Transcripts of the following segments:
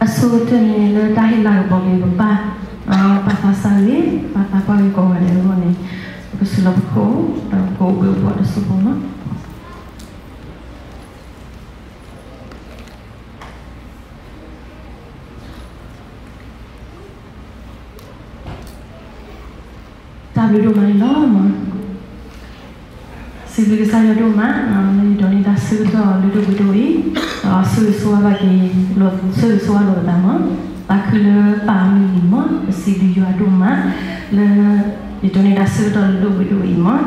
အဆိကတၢၢ်န့ၣ်လၢတၢ်ဟ့ၣ်လၤကပီၤက့ၤပပၢ်, ပၢ်သးစၢ်ဂ့ၤ, ပၢ်သးပှၢ်ဂ့ၤကိးဂၤဒဲးအဂီၢ်န့ၣ်, ပကဆူးလီၤပခိၣ်, ဒီးပကအိၣ်ဘှံးအိၣ်ပှၤတစိၢ်ဖိလီၤ. တၢ်ဘျုးဒိၣ်မးန့ၣ်လီၤ. စံးဘျုးကစၢ်ယွၤဒိၣ်မး, လၢယဒိးန့ၢ်တၢ်ဆၢကတီၢ်လုၢ်ဒိၣ်ပှ့ၤဒိၣ်အံၤ, ဒီးဆၢဂ့ၤဆၢဝါဘၣ်က့ၤ, ဆၢဂ့ၤဆၢဝါလိာ်ပသးမး, သးခုလၢပၢ်အမုၢ်နံၤမး, ပစံးဘျုးယွၤဒိၣ်မး, လၢယဒိးန့ၢ်တၢ်ဆၢကတီၢ်လုၢ်ဒိၣ်ပှ့ၤဒိၣ်အံၤမး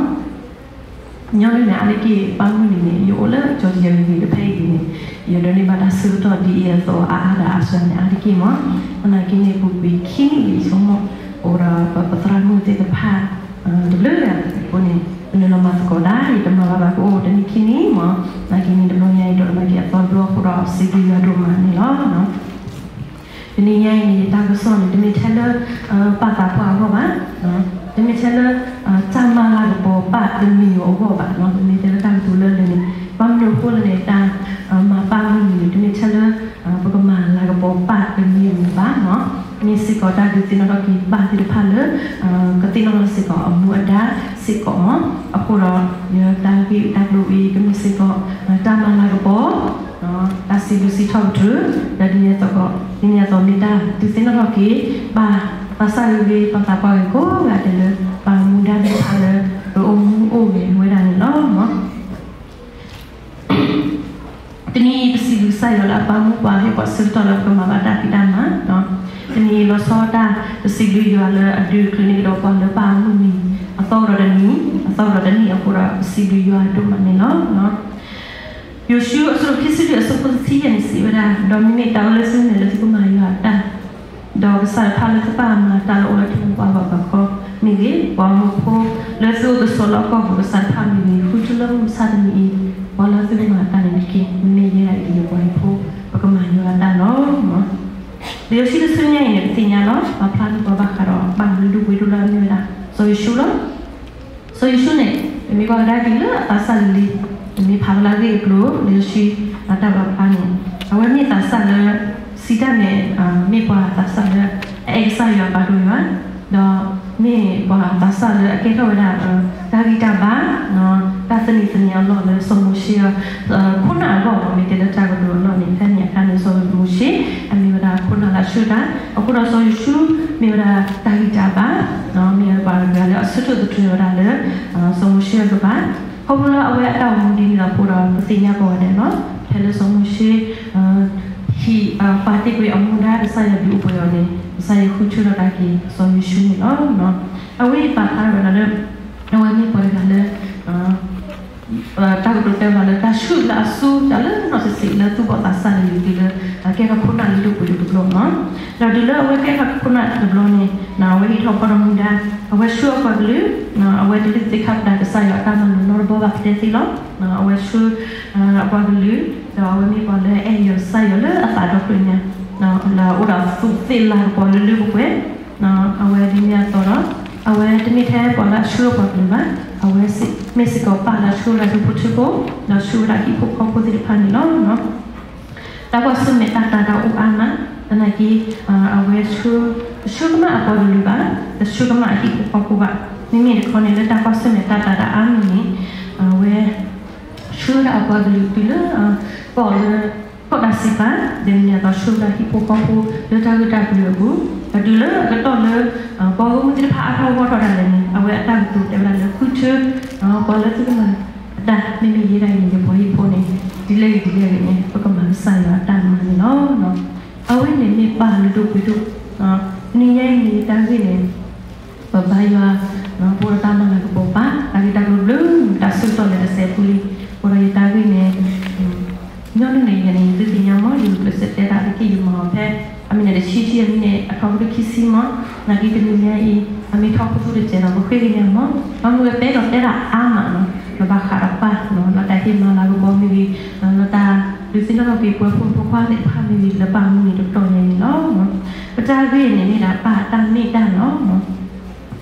ညီနုၢ်န့ၣ် အါတက့ၢ် ပၢ်မုၢ်နံၤန့ၣ် ယအိၣ်လၢကၠီတယဲၢ်ဂ့ၤဂ့ၤတဖဲအံၤန့ၣ်, ယဒိးန့ၢ်ဘၣ်တၢ်ဆၢကတီၢ်ဒ်အံၤအသိးအါအါဒီးအါစှၤန့ၣ် အါတက့ၢ်မး, သနာ်က့န့ၣ် ပူၤကွံာ်ခံနံၣ်လံဆိကမိၣ်, အိၣ်ဒီးပသရၣ်မုၣ်သ့ၣ်တဖၣ်, တဘျုးဂၤအဃိန့ၣ်, ပနုာ်လီၤမၤသကိးဒၣ် ယတမၤဘၣ်ဘၣ်ကအိၣ်တနံၣ်ခံနံၣ်မး, သနာ်က့န့ၣ် တဘျီညါအံၤဒိးန့ၢ်ဘၣ်က့ၤအသီတဘျီအဃိဒီး စံးဘျုးယွၤဒိၣ်မးန့ၣ်လီၤ. တနံၤညါအံၤန့ၣ် ယတၢ်ကစီၣ်န့ၣ် တမ့ၢ်ထဲလၢ ပၢ်သးပှၢ်အဂီၢ်ဘၣ်, တမ့ၢ်ထဲလၢ တၢ်မၤလၤကပီၤပၢ်တမံၤအဂီၢ်ဘၣ်, တမ့ၢ်ထဲလၢတၢ်ကတိၤလၢလၢ်န့ၣ်, ဘၣ်မနုၤအဃိလဲၣ်န့ၣ် တၢ်မၤပၢ်မုၢ်နံၤန့ၣ် တမ့ၢ်ထဲလၢ ပကမၤလၤကပီၤပၢ်တမံၤအဂီၢ်ဘၣ်, မ့ၢ်စ့ၢ်ကီးတၢ်ဒုးသ့ၣ်နီၣ်ထီၣ်က့ၤပၢ်သ့ၣ်တဖၣ်လၢ ကသ့ၣ်နီၣ်ထီၣ်စ့ၢ်ကီးအမူအဒါစ့ၢ်ကီးမး, အဃိဒီး ယတၢ်ဂ့ၢ်တၢ်ကျိၤအံၤ ကမ့ၢ်စ့ၢ်ကီး တၢ်မၤလၤကပီၤ တၢ်စံးဘျုးစံးထီၣ်ပတြၢၤ, ဒီးဒ်န့ၣ်အသိးမ့ၢ်တၢ်ဒုးသ့ၣ်နီၣ်ထီၣ်က့ၤ ပၢ်သးစၢ်ဂ့ၤဂ့ၤ ပၢ်သးပှၢ်ဂ့ၤကိးဂၤဒဲးလၢ ပမူဒါသ့ၣ်တဖၣ်လၢ ပအိၣ်မူအိၣ်ဂဲၤဝဲဒၣ်န့ၣ်လီၤ. တနံၤအံၤပစံးဘျုးကစၢ်ယွၤလၢအပာ်မူပှၤ ဟ့ၣ်ပှၤဆၢကတီၢ်လၢပကမၤဘၣ်တၢ်ဖံးတၢ်မၤ, တနံၤအံၤလီၤဆီဒၣ်တၢ် ပစံးဘျုးယွၤလၢအဒုးချုးန့ၢ်ကဒီးပှၤလၢပာ်မူအမံၤ အသီဒီးတနံၤ, အသီဒီးတနံၣ်အဃိဒီး ပစံးဘျုးယွၤဒိၣ်မးန့ၣ်လီၤ. ယိၤၡူအဆၢဒိၣ်ခံဆံလွံၢ်အဆၢဖိတဆံယဲၢ်န့ၣ် စံးဝဲဒၣ်, ဒီးမ့မ့ၢ်တၢ်အိၣ်လၢသုမဲာ်လၢသုကမၤယွၤအတၢ်, ဒီးကစၢ်တဖၣ်လၢသုပာ်မၤတၢ်လၢအိၣ်လၢထံပူၤပှၤဘၣ်ပှၤခီမ့ၢ်ဂ့ၤ, ပှၤမူဖိလၢသုအိၣ်သုဆိးလၢအကီၢ်ပူၤကစၢ်တဖၣ်မ့ၢ်ဂ့ၤ, ဃုထၢလၢမုၢ်မဆါတနံၤအံၤ ပှၤလၢသုကမၤအတၢ်န့ၣ်တက့ၢ်. မ့မ့ၢ်ယဲဒၣ်အံၤ ယပှၤဟံၣ်ဖိ ပကမၤယွၤအတၢ်လီၤ. လံာ်စီဆှံတဆၢညါအံၤန့ၣ် ပသ့ၣ်ညါလီၤ. ပာ်ဖျါထီၣ်ပှၤဘၣ်ဃးဒီး ဘၣ်မနုၤဒိၣ်ပှ့ၤဒိၣ်လၢအမ့ၢ်ဝဲဒၣ် စီၤယိၤၡူလီၤ. စီၤယိၤၡူန့ၣ် ပမ့ၢ်ကွၢ်ကဒါက့ၤလၢအသးစၢ်လံၤလံၤ, ပမ့ၢ်ဖးဝဲလၢအဂ့ၢ်အကျိၤ လံာ်စီဆှံအတၢ်ပာ်ဖျါန့ၣ်, အဝဲမ့ၢ်သးစၢ်လၢ စံးတၢ်န့ၣ် မ့ၢ်ပှၤသးစၢ်လၢ အအဲၣ်ကစၢ်ယွၤပာ်ဒိၣ်ယွၤ, ဒီးမ့ၢ်ပှၤသးစၢ်လၢအကဲထီၣ်ဝဲဒၣ် တၢ်ဂံၢ်တၢ်ဘါ, တၢ်သန့ၤသန့ၤအလီၢ်လၢစီၤမိၤၡ့ ခိၣ်နၢ်အဂီၢ်မ့ၢ်တဲလၢတၢ်ကတိၤအလီၢ်န့ၣ်, ဖဲန့ၣ်အခါန့ၣ် စီၤမိၤၡ့ အမ့ၢ်ဝဲဒၣ်ခိၣ်နၢ်လၢအဆှၢတၢ်, အဃိဒီးစီၤယိၤၡူ မ့ၢ်ဝဲဒၣ်တၢ်ဂံၢ်တၢ်ဘါ, မ့ၢ်ဝဲဒၣ်ပှၤတဂၤလၢအဆၢထၢၣ်သထြၢဝဲဒၣ်လၢ စီၤမိၤၡ့အကပၤ, ခီဖျိလၢအဝဲအတၢ်အိၣ်မူဒ်န့ၣ်အဃိဒီး ပသ့ၣ်ညါကိးဂၤဒဲးလီၤ. ဖဲလၢစီၤမိၤၡ့ ဟံၣ်ပာ်တ့ၢ်ကွံာ်အမူဒါ ကစၢ်ယွၤဒုးအိၣ်ပှဲၤအီၤန့ၣ် ကစၢ်ယွၤဃုထၢထီၣ်ကဒါက့ၤ စီၤယိၤၡူန့ၣ်လီၤ. အဝဲအံၤပာ်ဖျါထီၣ်ဝဲဒၣ်လၢ အဝဲမ့ၢ်ပှၤတဂၤလၢ တၢ်ကတိၤတဲဘၣ်လၢတၢ်ဆှုၣ်လၢအစူၢ်တၢ်လၢနီၢ်ဆံးဆံးလၢသူၣ်ဘီၣ်သးစၢ်န့ၣ် တုၤလၢအကဲထီၣ်ခိၣ်နၢ်လုၢ်ဒိၣ်ပှ့ၤဒိၣ်တဘျီလီၤ. ဒီးတုၤလၢအဝဲကဲထီၣ်ခိၣ်နၢ်တဘျီန့ၣ် အဝဲဟ့ၣ်ထီၣ်ဖီဒီးမူဒါ, အဝဲဆှၢအပှၤကလုာ်, အဝဲတလုၢ်သ့ၣ်ခါပတာ်ကစၢ်ယွၤအတၢ်မၤလိာ်နီတဘီဘၣ်ပတဲသ့လီၤ. အဝဲဆှၢ အပှၤကလုာ်, ဒီးအဝဲမ့ၢ်ပှၤလၢအအဲၣ်ယွၤကစၢ်ယွၤလၢအသးဒီဖျၢၣ်ညါ, လၢအအိၣ်ဒီးသူးသ့ၣ်လၤကပီၤလၢလၢပှဲၤပှဲၤ, အဝဲဒ်န့ၣ်အသိးဒီး အဝဲတမ့ၢ်ထဲပှၤလၢအဆှၢအပှၤကလုာ်ဘၣ်, အဝဲမ့ၢ်စ့ၢ်ကီးပၢ်လၢအဆှၢဝဲဒၣ်ဒူဖိထၢဖိ, ဒီးဆှၢဝဲဒၣ်ဟံၣ်ဖိဃီဖိသ့ၣ်တဖၣ်န့ၣ်လီၤ. တၢ်ကွၢ်ဆၢၣ်မဲာ်တၢ်တာ်တၢ်အိၣ်အါမး, သနာ်က့ အဝဲဆှၢ, တဆှၢကမၣ်အပှၤကလုာ်ဘၣ်, တဆှၢကမၣ်အဟံၣ်ဖိဃီဖိဘၣ်. မ့မ့ၢ်တခီန့ၣ် လၢတၢ်ကွၢ်ဆၢၣ်မဲာ်တၢ်တာ်တၢ်အါမးန့ၣ် အဝဲ ဆှၢဝဲဒၣ်အပှၤကလုာ်တုၤလၢ ကီၢ်လၢ ကီၢ်တၢ်စံးပာ်, ဒ်န့ၣ်အသိးဆှၢဝဲဒၣ်ဟံၣ်ဖိဃီဖိလၢတၢ်ဂ့ၢ်တၢ်ကျိၤအပူၤ, ဒီးတုၤလၢအကတီၢ်လၢ ပှၤဂီၢ်မုၢ်သ့ၣ်တဖၣ်အါထီၣ်ဂီၢ်ထီၣ်ဒၣ်လဲာ်န့ၣ် အဝဲအတၢ်ကတိၤတဲဝဲဒၣ်လၢဃုထၢ ပှၤလၢသုကမၤအတၢ် မ့မ့ၢ်ယဲဒၣ်အံၤန့ၣ် ယပှၤဟံၣ်ဖိန့ၣ် ဒ်လဲၣ်ဂ့ၤဒ်လဲၣ်ဂ့ၤန့ၣ် ပကမၤကစၢ်ယွၤအတၢ်မၤန့ၣ်လီၤ. အဝဲန့ၣ်မ့ၢ်ပၢ်လုၢ်ဒိၣ်ပှ့ၤဒိၣ်, တနံၤညါအံၤန့ၣ် ယတၢ်ဂ့ၢ်န့ၣ် ပဘါယွၤ ပအိၣ်ဒီးတၢ်မၤလၤကပီၤပၢ် တၢ်ဂ့ၢ်တၢ်ကျိၤဘျုး တၢ်ဆၢကတီၢ်လၢတစဲးဖိလံ, အဃိဒီးယတၢ်ဂ့ၢ်န့ၣ် ညီနုၢ်န့ၣ် ယၤန့ၣ် ယသုသ့ၣ်ညါမး ယကျဲးစၢးတဲတၢ်အါတက့ၢ်ယမၤအီၤဖဲ အမ့ၢ်န့ၣ်တဆံဆံ အမ့ၢ်န့ၣ် အထီၣ်ကတၢၢ်ခံဆံမး, နာ်က့တနံၤညါအံၤ အမ့ၢ်ထီၣ်ခိၣ်သူတစဲးဒီး ပဃ့ကညးမး, ဘၣ်မနုၤဝဲ ပအဲၣ်ဒိးတဲတၢ်အါမးနီၤ, ပဘၣ်ဃးဒီးပၢ်နီၤ လၢတၢ်ဟ့ၣ်မၤလၤကပီၤမ့ၢ်ဂ့ၤ, လၢတၢ်ဒုးသ့ၣ်နီၣ်ထီၣ်က့ၤပှၤဖိမုၣ်ဖိခွါသ့ၣ်တဖၣ်မ့ၢ်ဂ့ၤ လၢပၢ်မူန့ၣ်တကတီၢ်ညါအံၤန့ၣ်လီၤ. ပတၢ်ဂ့ၢ်န့ၣ်မ့ၢ်ဒၣ်ပၢ်အတၢ်မ့ၢ်တၢ်နီၤ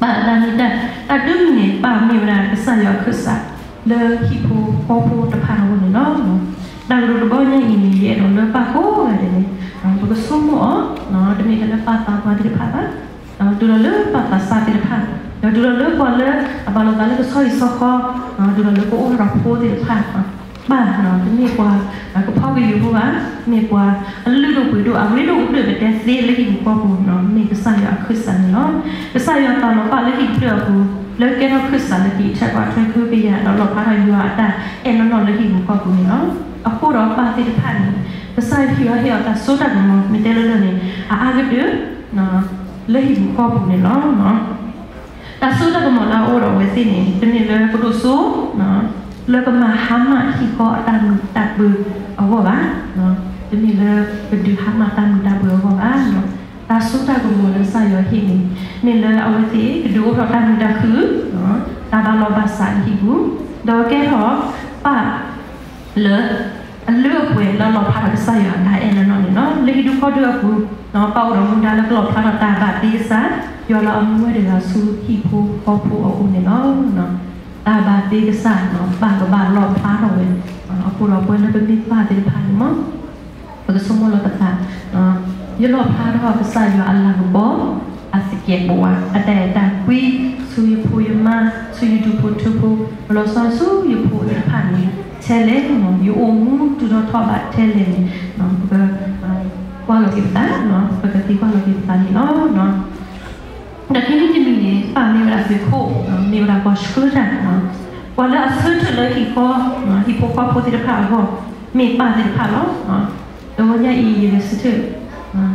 ပၢ်အတၢ်မ့ၢ်တၢ်, တၢ်ဒုးမ့ၢ်န့ၣ် ပၢ်မ့ၢ်ဝဲဒၣ်ကစၢ်ယွၤအခၢၣ်စး လၢဟံၣ်ဖိဃီဖိတဖၣ်အဂီၢ်န့ၣ်လီၤ. တၢ်ကတိၤတဘီညါအံၤန့ၣ် ယအဲၣ်ဒိးလၢပၢ်ကိးဂၤဒဲးန့ၣ် ပ ပကဆိကမိၣ်အီၤ, တမ့ၢ်ထဲလၢပၢ်သးပှၢ်သ့ၣ်တဖၣ်ဘၣ်, တုၤလီၤလၢပၢ်သးစၢ်သ့ၣ်တဖၣ်, ဒီးတုၤလီၤလၢပှၤလၢအဘၣ်လိာ်သးလၢကဆီဟံၣ်ဆီဃီ, တုၤလီၤလၢကအိၣ်ထီၣ်ဖိသ့ၣ်တဖၣ်, ပၢ်တမ့ၢ်ပှၤကဖီကယုၢ်ဖိဘၣ်, မ့ၢ်ပှၤအလုၢ်ဒိၣ်ပှ့ၤဒိၣ် အရ့ဒိၣ်ကတၢၢ် ပတဲသ့လၢဟံၣ်ပူၤဃီပူၤ, မ့ၢ်ကစၢ်ယွၤအခၢၣ်စးန့ၣ်လီၤ. ကစၢ်ယွၤတၢ်လီၤပၢ်လၢဟံၣ်တဖျၢၣ်အပူၤ, လၢကဲထီၣ်ခၢၣ်စးလၢကံးထၢၣ်ကွၢ်ထွဲကဟုကယာ် ဒီးလီၣ်ဖျါထီၣ်ယွၤအတၢ်အဲၣ်နီၢ်နီၢ်လၢဟံၣ်ပူၤဃီပူၤန့ၣ်လီၤ. အဃိဒီးပၢ်သ့ၣ်တဖၣ်န့ၣ်, ကစၢ်ယွၤဟ့ၣ်အီၤတၢ်စိတၢ်ကမီၤ မ့ၢ်တဲလၢလၢန့ၣ် အအါကတၢၢ် လၢဟံၣ်ပူၤဃီပူၤန့ၣ်လီၤ. တၢ်စိတၢ်ကမီၤလၢအအိၣ်ဒီးအဝဲသ့ၣ်န့ၣ် တမ့ၢ်လၢကဒိၣ်စိ လၢကမၤဟါမၢ်ဟံၣ်ဃီအတၢ်မုာ်တၢ်ပၢၤအဂီၢ်ဘၣ်, တမ့ၢ်လၢကဒုးဟါမၢ်တၢ်မုာ်တၢ်ပၢၤအဂီၢ်ဘၣ်. တၢ်စိတၢ်ကမီၤလၢကစၢ်ယွၤဟ့ၣ်န့ၣ် မ့ၢ်လၢအဝဲသ့ၣ်ကဒုးအိၣ်ထီၣ်တၢ်မုာ်တၢ်ခုၣ်, တၢ်ဘၣ်လီၢ်ဘၣ်စးလၢဟံၣ်ပူၤ, ဒီးကဲထီၣ်ပၢ် လၢအလၢအပှဲၤလၢလီၣ်ဖျါထီၣ်ကစၢ်ယွၤအတၢ်အဲၣ်နီၢ်နီၢ်န့ၣ်လီၤ. လၢဟံၣ်ဒူၣ်ဃီဒူၣ်အပူၤ, ပၢ်အိၣ်ဒီးမူဒါလၢကလီၣ်ဖျါထီၣ်တၢ်ဘၣ်သ့ကစၢ်ယွၤလၢအမူဝဲတဂၤဆူဟံၣ်ဖိဃီဖိအအိၣ်န့ၣ်လီၤ. တၢ်ဘၣ်သ့ကစၢ် ပၢ်ကဘၣ်လီၣ်ဖျါထီၣ်ဝဲ, အဃိဒီးပဝဲလၢပမ့ၢ်ပၢ်သ့ၣ်တဖၣ်န့ၣ်မ့ၢ် ပကဆိကမိၣ်လီၤပသး, ယလီၣ်ဖျါထီၣ်ကစၢ်ယွၤအလၤကပီၤ, အသကဲးပဝး, အတၢ်အဲၣ်တၢ်ကွံ, ဆူယဖိယမါ, ဆူယဒူၣ်ဖိထၢဖိ, ပလီၤဆီဆူယဖိသ့ၣ်တဖၣ်န့ၣ်, ထဲလဲၣ်န့ၣ် ယအိၣ်မူတုၤထီၣ်ထီၣ်ဘးထဲလဲၣ်န့ၣ်, ပကကွၢ်လီၤက့ၤပသး, ပကသံကွၢ်လီၤက့ၤပသးန့ၣ်လီၤ. ဒီးခံမံၤတမံၤန့ၣ် ပၢ်မ့ၢ်ဝဲဒၣ်သုးခိၣ်, မ့ၢ်ဝဲဒၣ်ပှၤဆှၢတၢ်, ပှၤလၢအဆၢထၢၣ်လၢဟံၣ်ဃီ, ဟံၣ်ဖိဃီဖိသ့ၣ်တဖၣ်အဂီၢ်, မ့ၢ်ပၢ်သ့ၣ်တဖၣ်လီၤ. တဂီၤညါအံၤ ယဂဲၤဆၢထၢၣ်,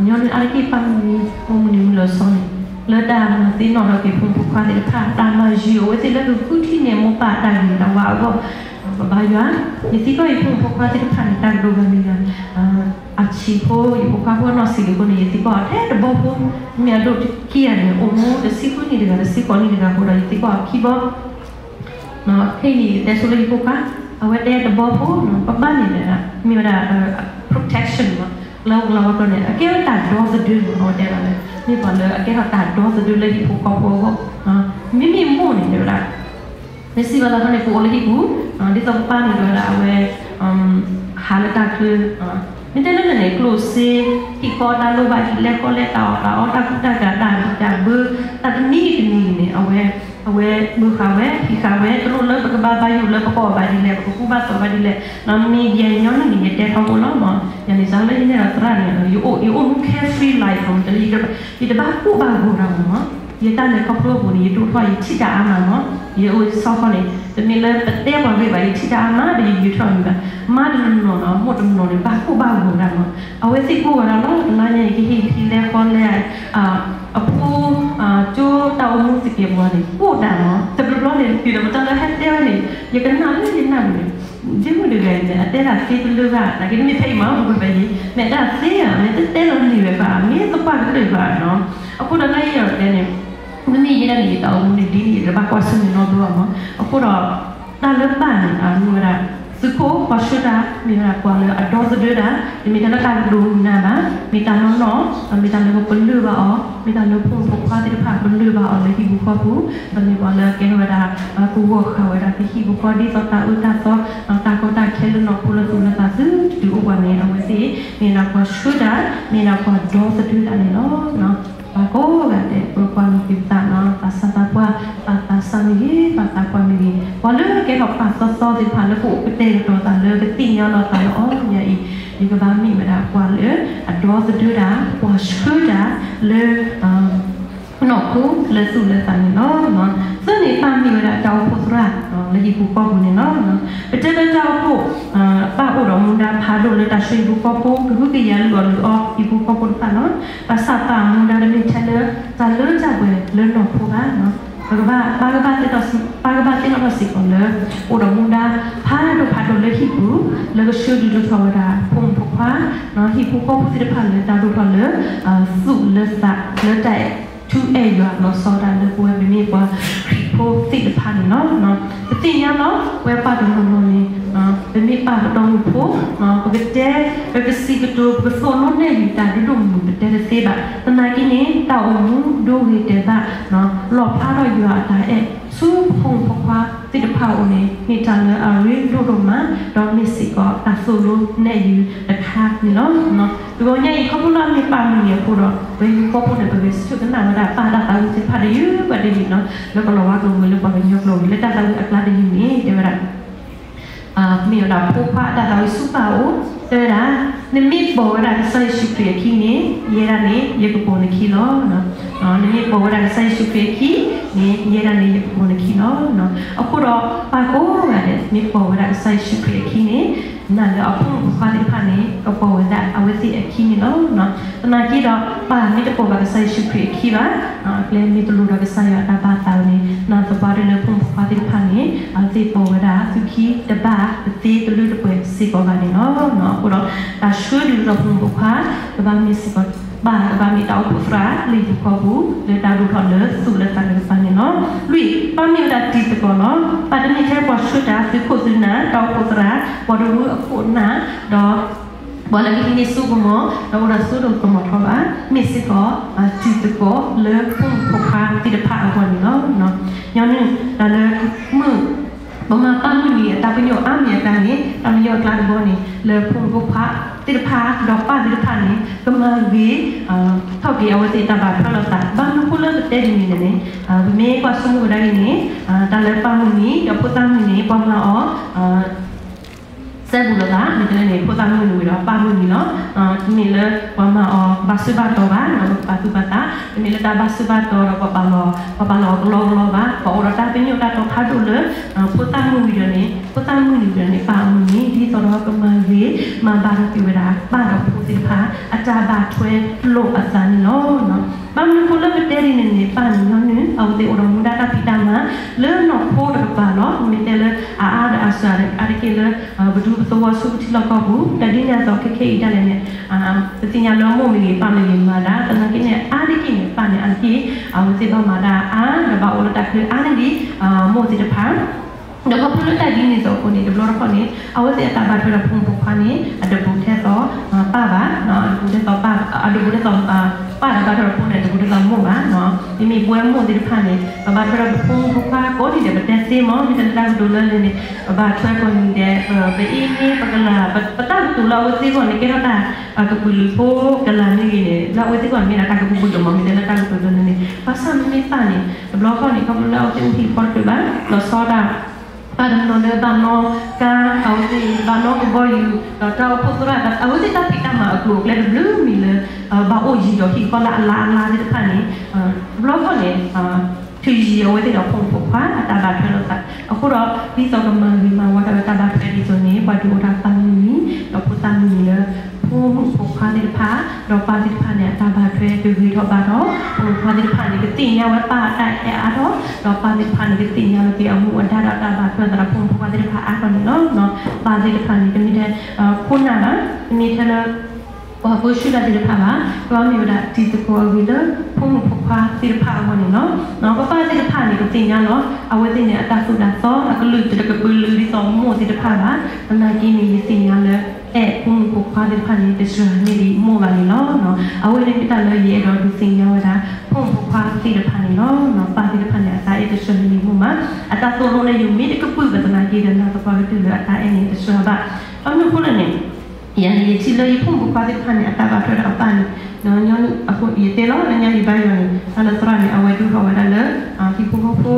ညီနုၢ်အါတက့ၢ်ပၢ်မုၢ်နံၤ ဖိမုၢ်နံၤမုၢ်လၢာ်စီန့ၣ်, လၢတၢ်မၤသ့ၣ်နီၣ်ထီၣ်က့ၤဖိမုၣ်ဖိခွါသ့ၣ်တဖၣ်, တၢ်မၤယုာ်အဝဲသ့ၣ်လၢကဃုထံၣ်န့ၢ်မိၢ်ပၢ်တၢ်ဂ့ၤတၢ်ဝါအဂီၢ်, ပဘါယွၤ, ယသံကွၢ်ယဖိမုၣ်ဖိခွါသ့ၣ်တဖၣ်န့ၣ် တၢ်ကဒိၣ်ဂၤမ့ၢ်ဂ့ၤ, အဆံးဖိ ယဖိခွါဖိနီၢ်ဆံးဒံးအဃိန့ၣ် ယသံကွၢ်အီၤထဲတဘီဖိ, မ့ၢ်အဒိၣ်ခံဂၤန့ၣ် အိၣ်မူတဆံဃုနံၣ်တဂၤ တဆံဃိးနံၣ်တဂၤအဃိဒီး ယသံကွၢ်အီၤခံဘီ ခဲအံၤန့ၣ် ယတဲဆိလၢယဖိခွါ, အဝဲတဲတဘီဖိ, ပဘၣ်န့ၣ်ဒီး မ့ၢ်ဝဲဒၣ် protection လၢကလီကလီဝဲကျိန့ၣ် အကဲဝဲတၢ်ဒီသဒၢမး အဝဲတဲဒၣ်လၢ မ့ၢ်ပှၤလၢအကဲထီၣ်တၢ်ဒီသဒၢလၢဟံၣ်ဖိဃီဖိအဂီၢ်, မ့မ့ၢ်မိၢ်န့ၣ်တဲဝဲဒၣ် မ့ၢ်စံးဘၣ်လၢအဃိန့ၣ် ပအိၣ်လၢဟံၣ်ပူၤ, ဒ်သိးပပၢ်န့ၣ်တဲဝဲဒၣ် အဝဲ ဟးလၢတၢ်ချၢ, မ့ၢ်တဲလၢန့ၣ် ကျိၣ်စ့ ဟံၣ်ဃီတၢ်လိၣ်ဘၣ် ဟံၣ်လဲဃီလဲ တၢ်အီၣ်တၢ်အီ တၢ်ကူတၢ်ကၤ တၢ်ဘံၣ်တၢ်ဘၢ တၢ်တမံၤတမံၤန့ၣ် အဝဲ အဝဲမၤဃာ်ဝဲ ဟံးဃာ်ဝဲ တလိၣ်လၢပကဘၣ်ဘါယွၤလၢပကအီၣ်ဘၣ်ဒ်လဲၣ် ပကကူဘၣ်သိးဘၣ်ဒ်လဲၣ်, မ့ၢ်ယဲညီနုၢ်န့ၣ် ယတဲထီဘိလီၤမး, ယၤန့ၣ်စးလၢယနဲၣ်ဒီးသရၣ်န့ၣ် ယအိၣ် ယအိၣ်မူ carefree life မး တလၢ ယတဘၣ်ကူၣ်ဘၣ်ဂီၤတၢ်မး, ယတၢ်လဲၤခီဖျိအပူၤန့ၣ် ယဒိၣ်ထီၣ်ယထံၣ်တၢ်အါမးမး, ယအိၣ်ယဆီဃီန့ၣ် တမ့ၢ်လၢပတဲပှၤဂ့ၤဘၣ် ယထံၣ်တၢ်အါမးဒီးယယုာ်ထီၣ်မံၤဘၣ်, မါတနီၤနီၤ မိၢ်တနီၤနီၤန့ၣ် ဘၣ်ကူၣ်ဘၣ်ဂီၤတၢ်မး, အဝဲသ့ၣ်ကူၣ်ဝဲဒၣ်လီၤ, တနၤညါအံၤကဟ့ၣ်ဟံးလဲဃီလဲ အဖိ ကၠိတၢ်အိၣ်မူသကဲးပဝးန့ၣ် ကိၣ်တၢ်မး, တဘျီဘျီန့ၣ် တုၤဒီးပတၢ်လၢဟဲတဲဝဲန့ၣ် ယကနၣ်လၢယနၢ်ပူၤန့ၣ် ဒ့မုၣ်တဂၤအံၤန့ၣ် အတဲတၢ်သ့တလၢဘၣ်, နာ်က့တမ့ၢ်ဖဲအံၤမး ပကွၢ်ဖဲအံၤ မ့ၢ်တၢ်သ့ဧါ, မ့ၢ်တတဲလီၤန့ၢ်ဝဲဘၣ်, မ့ၢ်သပှၢ်ကတၢၢ်ဘၣ်နီၤ, အဃိဒီးလၢယအဲၣ်ဒိးတဲန့ၣ် မ့မ့ၢ်ယဲဒၣ်န့ၣ် ယတၢ်အိၣ်မူန့ၣ် ဒ်န့ၣ် ယတဘၣ်ကွၢ်ဆၢၣ်မဲာ်နီတဘျီဘၣ်မး, အဃိဒီး တၢ်လၢပၢ်န့ၣ် မ့ၢ်ဝဲဒၣ် သုးခိၣ်ပှၤဆှၢတၢ် မ့ၢ်ဝဲဒၣ်ပှၤလၢအဒီသဒၢတၢ်, တမ့ၢ်တၢ်လၢတၢ်ကဒိၣ်မုာ်နၤဘၣ်, မ့ၢ်တၢ်နီၢ်နီၢ်, မ့ၢ်တၢ်လၢပပလၢၢ်ဘၣ်အီၤ, မ့ၢ်တၢ်လၢဖိမုၣ်ဖိခွါသ့ၣ်တဖၣ်ပလၢၢ်ဘၣ်အီၤလၢဟံၣ်ပူၤဃီပူၤ, ဒီးမ့ၢ်ပှၤလၢအကဲထီၣ်ဝဲဒၣ် ကဂီၢ်ဃာ်ဝဲဒၣ်ကဟံၣ်ပူၤဃီဒ်သိးတၢ်အၢတၢ်သီ, တၢ်ကီတၢ်ခဲလၢနီၢ်ခိလၢသူၣ်လၢသးသုတဒုးအိၣ်ပှၤန့ၣ် အဝဲသ့ၣ် မ့ၢ်ဒၣ်ပှၤဆှၢတၢ်, မ့ၢ်ဒၣ်ပှၤဒီသဒၢတၢ်န့ၣ်လီၤ. ပှၤကိးဂၤဒဲး ပကွၢ်လိာ်က့ၤပသးနီၤ, ပှၤသးပှၢ်, ပှၤသးစၢ်မ့ၢ်ဂ့ၤ, ပှၤသးပှၢ်မ့ၢ်ဂ့ၤ, ပှၤလၢကဲထီၣ်ပှၤသီသီသ့ၣ်တဖၣ်လၢပအိၣ်ကတဲာ်ကတီၤသးလၢကသ့ၣ်ညါလီၤသးလၢအီၤညါအံၤ, ယကဘၣ်မ့ၢ်ဝဲဒၣ်ပှၤလၢအဒီသဒၢတၢ်, ပှၤဆှၢတၢ်လၢ နီၢ်ခိလၢသူၣ်လၢသးန့ၣ်လီၤ. သၢန့ၣ်ပၢ်မ့ၢ်ဝဲဒၣ်တၢ်အိၣ်ဖှိၣ်သရၣ် လၢဟံၣ်ပူၤဃီပူၤန့ၣ်လီၤ. ပတဲလၢတၢ်အိၣ်ဖှိၣ် ပၢ်အိၣ်ဒီးမူဒါဖးဒိၣ်လၢတၢ်ဆှၢဟံၣ်ပူၤဃီဖိ ကဟုကယာ်လုၢ်အီၣ်လုၢ်အီဟံၣ်ပူၤဃီဖိတဖၣ်လီၤ. ဘၣ်ဆၣ်ပၢ်မူဒါတမ့ၢ်ထဲလၢ တၢ်လၢတၢ်ပှဲၤလၢနီၢ်ခိဘၣ်. ပကဘၣ် ပၢ်ကဘၣ်သ့ၣ်နီၣ်ထီၣ်စ့ၢ်ကီးလၢ အိၣ်ဒီးမူဒါဖးဒိၣ်ဖးဒိၣ်လၢဟံၣ်ပူၤ လၢကဆှၢဒုးဒိၣ်ထီၣ်ဝဲဒၣ် ဖိမုၣ်ဖိခွါ ဟံၣ်ဖိဃီဖိသ့ၣ်တဖၣ်လၢတၢ်ဒိၣ်ထီၣ်လၢ သူၣ်လၢသး လၢတၢ်အဲၣ်ထူအဲၣ်ယွၤလီၤဆီဒၣ်လၢပဝဲပမ့ၢ်ပှၤခရံာ်ဖိသ့ၣ်တဖၣ်န့ၣ်လီၤ. ပသ့ၣ်ညါလီၤ ပဝဲပၢ်တနီၤနီၤန့ၣ် ပမ့ၢ်ပၢ်ပတီၢ်မုၢ်ဖိ ပကတဲ ပကစံးကတိၤ ပကသိၣ်လိနဲၣ်ယုာ်တၢ်ဒိၣ်ဒိၣ်မုၢ်မုၢ် ပတဲတသ့ဘၣ်. သနာ်က့န့ၣ် တၢ်အိၣ်မူဒိဂ့ၤတဲာ်ဘၣ် လီၣ်ဖျါထီၣ်ယွၤအတၢ်အဲၣ် ဆူဖိမုၣ်ဖိခွါ သ့ၣ်တဖၣ်အအိၣ်န့ၣ် မ့ၢ်တၢ်လၢအရ့ဒိၣ်ဒိၣ်မး, ဒီးမ့ၢ်စ့ၢ်ကီးတၢ်သိၣ်လိနဲၣ်ယုၤတခါန့ၣ်လီၤ. တဂီၤညါအံၤ ခီဖျိလၢအမ့ၢ်ပၢ်မုၢ်နံၤအဃိဒီး ပဟံၣ်ဖိဃီဖိန့ၣ် ပဂဲၤဆၢထၢၣ်ကနၣ်ဝဲဒၣ်ပၢ်တၢ်သးဝံၣ်သ့ၣ်တဖၣ်တယုၢ်ဘၣ်တယုၢ်လီၤ. လၢပလီၤဝါကျိာ်ဝံၤ လၢပှၤကညီကျိာ်ဝံၤ လၢတၢ်သးဝံၣ်အကျါတယုၢ်န့ၣ် တဲဝဲဒၣ် မ့ၢ်ဝဲဒၣ်ဖိခွါအတၢ်သးဝံၣ်ဆူပၢ်အအိၣ်, တဲဝဲဒၣ်, နမ့ၢ်ပိာ်ဝဲဒၣ်ကစၢ်ယ့ၣ်ၡူးခရံာ်အခံန့ၣ် ယဲဒၣ်န့ၣ် ယကပိာ်နခံလီၤ. နမ့ၢ်ပိာ်ဝဲဒၣ်ကစၢ်ယ့ၣ်ၡူးခရံာ်အခံန့ၣ် ယဲဒၣ်န့ၣ် ယကပိာ်နခံလီၤ. အဃိဒီးပၢ်ကိးဂၤဒဲး မ့ၢ်ပိာ်ဝဲဒၣ်ကစၢ်ယ့ၣ်ၡူးခရံာ်အခံန့ၣ် နာ်လၢအဖိမုၣ်ဖိခွါသ့ၣ်တဖၣ်န့ၣ် ကပိာ်ဝဲဒၣ်အဝဲသ့ၣ်အခံန့ၣ်လီၤ. သနာ်က့ဒီး ပၢ်မ့ၢ်တပိာ်ဘၣ်ကစၢ်ယ့ၣ်ၡူးခရံာ်အခံဘၣ်, ကျဲမ့ၢ်တလိၤဒီးကစၢ်ယွၤအတၢ်ဘၣ်သးန့ၣ် နာ်သပှၢ်တၢၢ်လၢဖိမုၣ်ဖိခွါသ့ၣ်တဖၣ်န့ၣ် အဝဲသ့ၣ်ပိာ်ဝဲဒၣ်သူၣ်ခံတဘၣ်တသ့တလၢတပှဲၤစ့ၢ်ကီးဘၣ်န့ၣ်လီၤ. အဃိဒီး တၢ်ဆှၢဒုးဒီးဖိမုၣ်ဖိခွါ ကဘၣ်မ့ၢ်စ့ၢ်ကီး ပၢ်ကဘၣ်မ့ၢ်တၢ်အိၣ်ဖှိၣ်သရၣ်လၢဟံၣ်ဖိဃီပူၤ လၢတၢ်ဒိၣ်ထီၣ်လၢသူၣ်လၢသးတကပၤန့ၣ်လီၤ. လွံၢ်, ပၢ်မ့ၢ်ဝဲဒၣ်တံၤသကိးလီၤ. ပၢ်တမ့ၢ်ထဲပှၤဆှၢတၢ်သုးခိၣ်သုးနၢ် တၢ်အိၣ်ဖှိၣ်သရၣ် ပှၤတရူးအခိၣ်အနၢ် ဒီး ပှၤလၢကဟံးန့ၢ်စိကမီၤ ဒီးအိၣ်ဒီးစိတၢ်ကမီၤထီဘၣ်, မ့ၢ်စ့ၢ်ကီး တံၤသကိးလၢဖိမုၣ်ဖိခွါသ့ၣ်တဖၣ်အဂီၢ်န့ၣ်လီၤ. ညီနုၢ် တၢ်လၢမုၢ် ပမၤပၢ်မုၢ်နံၤအတၢ်ပညိၣ်အါမံၤအကျါန့ၣ် တၢ်ပညိၣ်အကျါတဘီန့ၣ် လၢဖိမုၣ်ဖိခွါသ့ၣ်တဖၣ် ဒီးပၢ်သ့ၣ်တဖၣ်န့ၣ် ကမၤဂ့ၤ ထီၣ်က့ၤအဝဲသ့ၣ်တၢ်ဘၣ်ထွဲလိာ်သး ဘၣ်မနုၤအဃိလၢပတဲဒ်န့ၣ်န့ၣ် ပမ့ၢ်ကွၢ်ဆိကမိၣ်ဝဲဒၣ်အံၤန့ၣ် တၢ်လၢပၢ်မုၢ်နံၤ ဒီးဖိသၣ်မုၢ်နံၤ ပှၤမၤအီၤ စဲဘူးလိာ်သး မ့ၢ်တဲလၢန့ၣ် ဖိသၣ်မုၢ်နံၤဝံၤဒီးပၢ်မုၢ်နံၤလီၤ. တမ့ၢ်လၢပှၤမၤအီၤဘၣ်ဆၢဘၣ်တီၤဘၣ် ပာ်သူၣ်ပာ်သး တမ့ၢ်လၢတၢ်ဘၣ်ဆၢဘၣ်တီၤဒီးပှၤပာ်လီၤ ပှၤပာ်လီၤအီၤကလီကလီဘၣ်. ပှၤအိၣ်ဒီးတၢ်ပညိၣ်တၢ်တီထါဒိၣ်လၢ ဖိသၣ်မုၢ်နံၤဝံၤဒီးန့ၣ် ဖိသၣ်မုၢ်နံၤဝံၤဒီးန့ၣ် ပၢ်မုၢ်နံၤ ဒ်သိးဒီးကမၤဂ့ၤ မၤဘၣ်ထီၣ်က့ၤဝဲဒၣ် ပၢ်ဒီးဖိသ့ၣ်တဖၣ် အတၢ်ဘၣ်ထွဲလိာ်အသးန့ၣ်လီၤ. ဘၣ်မနုၤအဃိလၢပတဲဒ်န့ၣ်န့ၣ် ပၢ်န့ၣ်ညီနုၢ် အဝဲသ့ၣ်အိၣ်ဒီးမူဒါတၢ်ဖံးတၢ်မၤ လၢနီၢ်ခိတကပၤလီၤ. မ့ၢ်တဲလၢအအါဒီးအစှၤအါတက့ၢ်လၢ ပဒူပသဝီဆူပထံလီၢ်ကီၢ်ပူၤ တၢ်ဒ်န့ၣ်အသိးခဲခဲအံၤဒၣ်လဲာ်န့ၣ် ပသ့ၣ်ညါလၢမိၢ်မ့ၢ်ဂ့ၤ ပၢ်မ့ၢ်ဂ့ၤမၤဒၣ် သနာ်က့န့ၣ် အါတက့ၢ်န့ၣ် ပၢ်န့ၣ်အါတက့ၢ် အဝဲသ့ၣ်ဘၣ်မၤဒၣ်အါ ဒီးဘၣ်အိၣ်လၢတၢ်ချၢအါန့ၣ်ဒ် မိၢ်သ့ၣ်တဖၣ် ဒီးခီဖျိလၢတၢ်ဒ်န့ၣ်အသိးအဃိန့ၣ် တဘျီတခီၣ်န့ၣ် အဝဲသ့ၣ်အတၢ်ဘၣ်ထွဲဒီးဖိမုၣ်ဖိခွါန့ၣ် အတဘူးထဲသိး ပၢ်ဘၣ် အတဘူးထဲသိးပၢ် အတဘူးထဲသိး ပၢ်ဒီးဘၣ်ထွဲဒီးဖိန့ၣ် အတဘူးထဲသိးမိၢ်ဘၣ်. မ့မ့ၢ်ပဝဲမိၢ်သ့ၣ်တဖၣ်န့ၣ် ပဘၣ်ထွဲဒီးပဖိမုၣ်ဖိခွါကိးနံၤဒဲး ပတဲသ့မး မ့ၢ်တဲလၢတၢ်ကတိၤလၢလၢ်န့ၣ် ပဘၣ်ထွဲကိးနံၤဒဲး ပအ့န့ၣ် ပကလၤ ပတၢ်ကတိၤလၢအဝဲသ့ၣ်အဂီၢ်န့ၣ် ကဲထီၣ်တၢ်ကပုာ်လုးဖိကလၤမ့ၢ်ဂ့ၤန့ၣ် လၢအဝဲသ့ၣ်အဂီၢ်န့ၣ် မ့ၢ်ဒၣ်တၢ်ကပုာ်လုးမး မ့ၢ်တဲလၢတၢ်ကတိၤလၢလၢ်န့ၣ် ဘၣ်ဆၣ်မ့မ့ၢ်ပၢ်န့ၣ် တဘျီခီၣ်န့ၣ် ခီဖျိလၢအဝဲသ့ၣ်အိၣ်ဟံၣ်ဃီတဖျၢၣ်ဘၣ် လီၤဆီဒၣ် ပၢ်တနီၤလၢဘၣ်နီၣ်ကါ အဝဲသ့ၣ်ဘၣ်နီၣ်ကဘီယူၤ ဒီးတၢ်အိၣ်ဖှိၣ်သရၣ် အဝဲသ့ၣ်တၢ်ဖံးတၢ်မၤအကျိၤအကျဲတဘျုးမံၤလၢ ဘၣ်အိၣ်ယံၤဒီးဟံၣ်ဃီလၢအလါအလါသ့ၣ်တဖၣ်န့ၣ် တဘျီခီၣ်န့ၣ် ထုးယံၤအဝဲသ့ၣ်ဒီးဖိမုၣ်ဖိခွါအတၢ်ဘၣ်ထွဲလိာ်သး အဃိဒီး ဒ်သိးကမၤဂ့ၤမၤဝါထီၣ်ဝဲတၢ်ဘၣ်ထွဲဒ်သိးန့ၣ် ပှၤဒုးအိၣ်တၢ်ပၢ်မုၢ်နံၤ ဒီးဖိသၣ်မုၢ်နံၤလၢ ဖိမုၣ်ဖိခွါသ့ၣ်တဖၣ် ဒီးပၢ်သ့ၣ်တဖၣ်န့ၣ် အတၢ်ဘၣ်ထွဲကဂ့ၤထီၣ်ဘၣ်ဒီး ဖိမုၣ်ဖိခွါသ့ၣ်တဖၣ်န့ၣ် ကသ့ၣ်ညါဝဲပၢ်အတၢ်အဲၣ်အါထီၣ် ဒီးပၢ်သ့ၣ်တဖၣ်န့ၣ် ကသ့ၣ်ညါဝဲက့ၤအမူအဒါဒီးတၢ်ဘၣ်ထွဲသးဒီးဖိမုၣ်ဖိခွါသ့ၣ်တဖၣ်အါထီၣ်န့ၣ်လီၤ. ပၢ်သ့ၣ်တဖၣ်န့ၣ် တမ့ၢ်ထဲ ခိၣ်နၢ်ဘၣ် တမ့ၢ်ထဲလၢ ပှၤပၢဆှၢတၢ်သ့ၣ်တဖၣ်ဘၣ်, ကဘၣ်မ့ၢ်ဝဲဒၣ်တံၤသကိးအဂ့ၤလၢ ဖိမုၣ်ဖိခွါသ့ၣ်တဖၣ်အဂီၢ်န့ၣ်လီၤ. ပပၢ်သ့ၣ်တဖၣ်န့ၣ် ပသ့ၣ်ညါလီၤ. အဝဲသ့ၣ်န့ၣ် အတၢ်သူၣ်တၢ်သီ အကလုၢ်တကပုာ်လုာ်ဒ်သိးမိၢ်သ့ၣ်တဖၣ်ဘၣ်. သနာ်က့န့ၣ် ယသ့ၣ်ညါလၢ အဲၣ်ဖိမုၣ်ဖိခွါသ့ၣ်တဖၣ်န့ၣ် တစှၤန့ၢ်ဒံးမိၢ်ဘၣ်န့ၣ်လီၤ. အဝဲန့ၣ်မ့ၢ်တၢ်လၢယအဲၣ်ဒိးဒုးသ့ၣ်ညါဝဲဒၣ် ဖိမုၣ်ဖိခွါသ့ၣ်တဖၣ်န့ၣ်လီၤ. ပၢ်သ့ၣ်တဖၣ်န့ၣ် အတၢ်အဲၣ်တစှၤန့ၢ်ဒံးမိၢ်ဘၣ်. အတၢ်သိၣ်လိနဲၣ်ယုၤမ့ၢ်တကပုာ်ဘၣ်သနာ်က့ဒီး နာ်သပှၢ်ကတၢၢ်လၢအတၢ်အဲၣ်န့ၣ်တစှၤဘၣ်. ဘၣ်မနုၤအဃိလဲၣ်န့ၣ် ယၤန့ၣ် ယထံၣ်လၢယဖိမုၣ်ဖိခွါသ့ၣ်တဖၣ်န့ၣ် အတၢ်ဘၣ်ထွဲဒီးအပၢ်န့ၣ် ညီနုၢ်အဃိ ယတဲလီၤ လၢညါယဘါယွၤန့ၣ် တၢ်လၢသရၣ်န့ၣ် အဝဲဒိၣ်ထီၣ်ဝဲဒၣ်လၢ ဟံၣ်ဖိဃီဖိ ဖုဖံဖု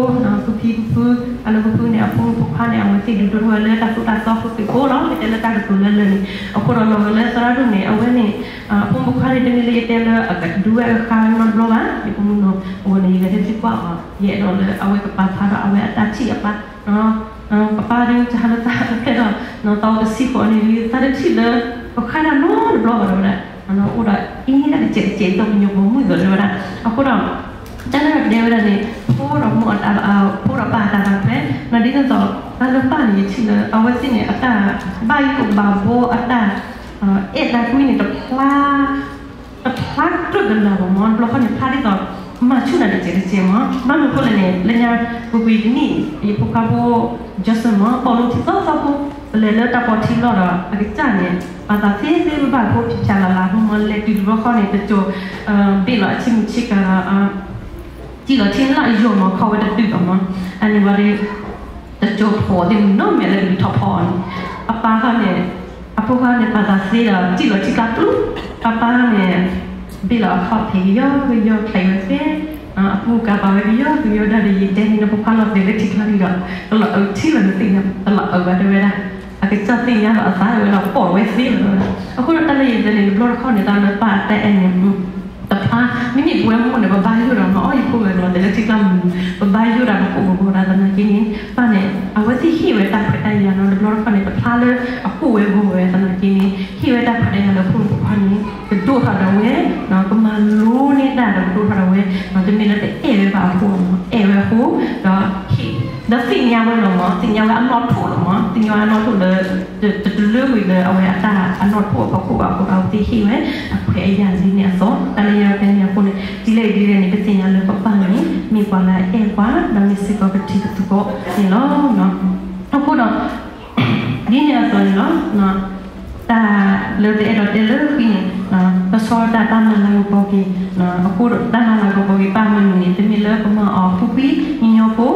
ဖု တၢ်လၢဖုဖုန့ၣ် အဖိမုၣ်ဖိခွါန့ၣ် အဝဲသ့ၣ်ဒုးဒိၣ်ထီၣ်ဝဲလၢတၢ်သိၣ်တၢ်သီဖိသ့ၣ်ဖိလီၤ. မ့ၢ်တဲလၢတၢ်ကတိၤလၢလၢာ်န့ၣ် အဃိဒီးလီၤဂာ်လၢသရၣ်ဒိၣ်န့ၣ် အဝဲန့ၣ် အဖိမုၣ်ဖိခွါန့ၣ် တမ့ၢ်လၢယတဲလၢအကဒုးဝဲအဃါနီတဘျီဘၣ်. ယဖိမုၣ်နီၤ အဝဲန့ၣ် ယဂဲၤထၢၣ်သံကွၢ်အီၤ ယအဲၣ်ဒိးလၢအဝဲကပာ်ဖျါထီၣ်အဝဲအတၢ်ထံၣ်အပၢ် ပပၢ်ဒုးတဟါလၢတၢ်ဖျဲၣ်ထီၣ် သးကဆံးဖိးန့ၣ် သးတထံၣ်လၢ ပဃါတၢ်နီတဘျီဘၣ်တဲဝဲဒၣ် အိၣ်ဒီးအ့ၣ်ဒၣ်တစဲးတစဲး ဒ်သိးပညိၣ်ပိာ်မုၣ်သိးတဲဝဲဒၣ် အဃိဒီး တၢ်လၢပတဲဝဲဒၣ်န့ၣ် ဖိဒီးမိၢ် ဖိဒီးပၢ်အတၢ်ဘၣ်ထွဲ ဒ်သိး တၢ်လၢပၢ်န့ၣ် ယထံၣ်လၢ အဝဲသ့ၣ်န့ၣ် အတၢ်ဘၣ်ယိၣ်ဘၣ်ဘှီ အတၢ်အဲၣ်တၢ်ကွံန့ၣ် တဖျါ တဖျါကြၢးကလၤဘၣ်မး တဘျီခီန့ၣ် ဖျါဒ်သိး မၤဆူၣ်နၤတစဲးတစဲးမး ဘၣ်မနုၤအဃိလဲၣ်န့ၣ် လၢညါပူၤကွံာ်တနံၣ် ယဖိခွါဖိ Johnson မး ပိာ်လိထံသီသီဖိ ပလဲၤလၢတၢ်ပီးထံလီၢ်ဒီး အကစၢ်န့ၣ် ပာ်သးသ့သ့ဘၣ်ဘၣ်ဖိ ဖံးဖျါလၢ်လၢ်ဖိမး လဲၤတုၤတဘျီခီန့ၣ် တစိၤ ဘ့ၣ်လီၤအဆံမုၢ်ဆ့ကၤဒီး စံၣ်လီၤထံလၢအယိာ်မး ခီဝဲတတုၤဘၣ်မး အန့ၣ်ဝဲဒီး ကၠိဖိသ့ၣ်မုၢ်နီၢ်မဲာ်လၢကဘုးထီၣ်ဖီအီၤန့ၣ်, အပၢ်ခီန့ၣ်, အဖိခွါန့ၣ် ပာ်သးသ့ဒီး စံၣ်လီၤထံကျါပျူၤ, အပၢ်န့ၣ် ဘ့ၣ်လီၤအခီၣ်ဖံးကယီကယီ ချံးဝဲသ့, အပူၤကးပာ်ဝဲကယီကယီဒၣ်ဒီး ယတဲန့ၣ် နဖိခွါလီၤတဲာ်လၢထံကျါန့ၣ်ဒီး တလီၤအုးထံလီၤ နသ့ၣ်ညါ တလီၤအုးဘၣ်တဲဝဲဒၣ်, အကစၢ်သ့ၣ်ညါလီၤအသးဝဲဒီး ပိာ်ဝဲသ့လီၤ. အဃိဒီးတၢ်လၢယတဲန့ၣ် တဘျီတခီၣ်န့ၣ် တၢ်လၢပၢ်အတၢ်အဲၣ်န့ၣ် တဖျါ, မ့မ့ၢ်ပဝဲမိၢ်န့ၣ် ပဘါယိၣ်ဒၣ်မး အီၣ်ယဖိဂၤလီၤတဲာ်လၢထံကျါမုၢ်, ပဘါယိၣ်ဒၣ် ပကိၣ်ပဂီၤဒၣ်သနာ်က့န့ၣ် ပၢ်န့ၣ် အဝဲသ့ၣ်ဟ့ၣ်ဝဲတၢ်ခွဲးတၢ်ယာ်နီၤ တဘျီတခီၣ်န့ၣ် တဖျါလၢအကိၣ်ဝဲဂီၤဝဲသနာ်က့န့ၣ် ဟ့ၣ်ဝဲတၢ်ခွဲးတၢ်ယာ်လၢဖိမုၣ်ဖိခွါန့ၣ် ကဒိၣ်ထီၣ်ဒီးဝဲ, ကမၤလိန့ၢ်တၢ်ဒီးကဒိၣ်ထီၣ်ဒီးဝဲ, တမ့ၢ်လၢတအဲၣ်ဝဲဘၣ်အဖိမး အဲၣ်ဝဲအဃိ, ဒီး ဒီးသ့ၣ်ညါဝဲလီၤမး သ့ၣ်ညါဝဲအနီၣ်ထိၣ်လီၤမး သ့ၣ်ညါဝဲအနီၣ်ထိၣ်လၢ တတလၢကွံာ်လၢအဝဲအတၢ်အနီၣ်ထိၣ်အဖီခိၣ်ဘၣ်အဃိဒီး အဝဲသ့ၣ်ဟ့ၣ်ဝဲအခွဲးအယာ်ဒ်န့ၣ်အသိး တၢ်လၢယတဲန့ၣ်အဃိန့ၣ် ဒ်လဲၣ်ဒ်လဲၣ်န့ၣ် ပသ့ၣ်ညါလၢပပၢ်န့ၣ် မ့ၢ်ပှၤလၢအအဲၣ်ပှၤ ဒီးမ့ၢ်စ့ၢ်ကီးပထံပကီၢ်န့ၣ်လီၤ. အဃိဒီး ဒ်န့ၣ်အသိးန့ၣ်လီၤ. တၢ်လၢပအဲၣ်ဒိးတဲလၢဃံန့ၣ် ကဆှီတၢ်တၢ်မၤလၤကပီၤက့ၤ, အဃိဒီးတၢ်မၤလၤကပီၤက့ၤပၢ်မုၢ်နံၤန့ၣ် တမ့ၢ်လၢပမၤအီၤဖှံဖှံညီညီဖိ,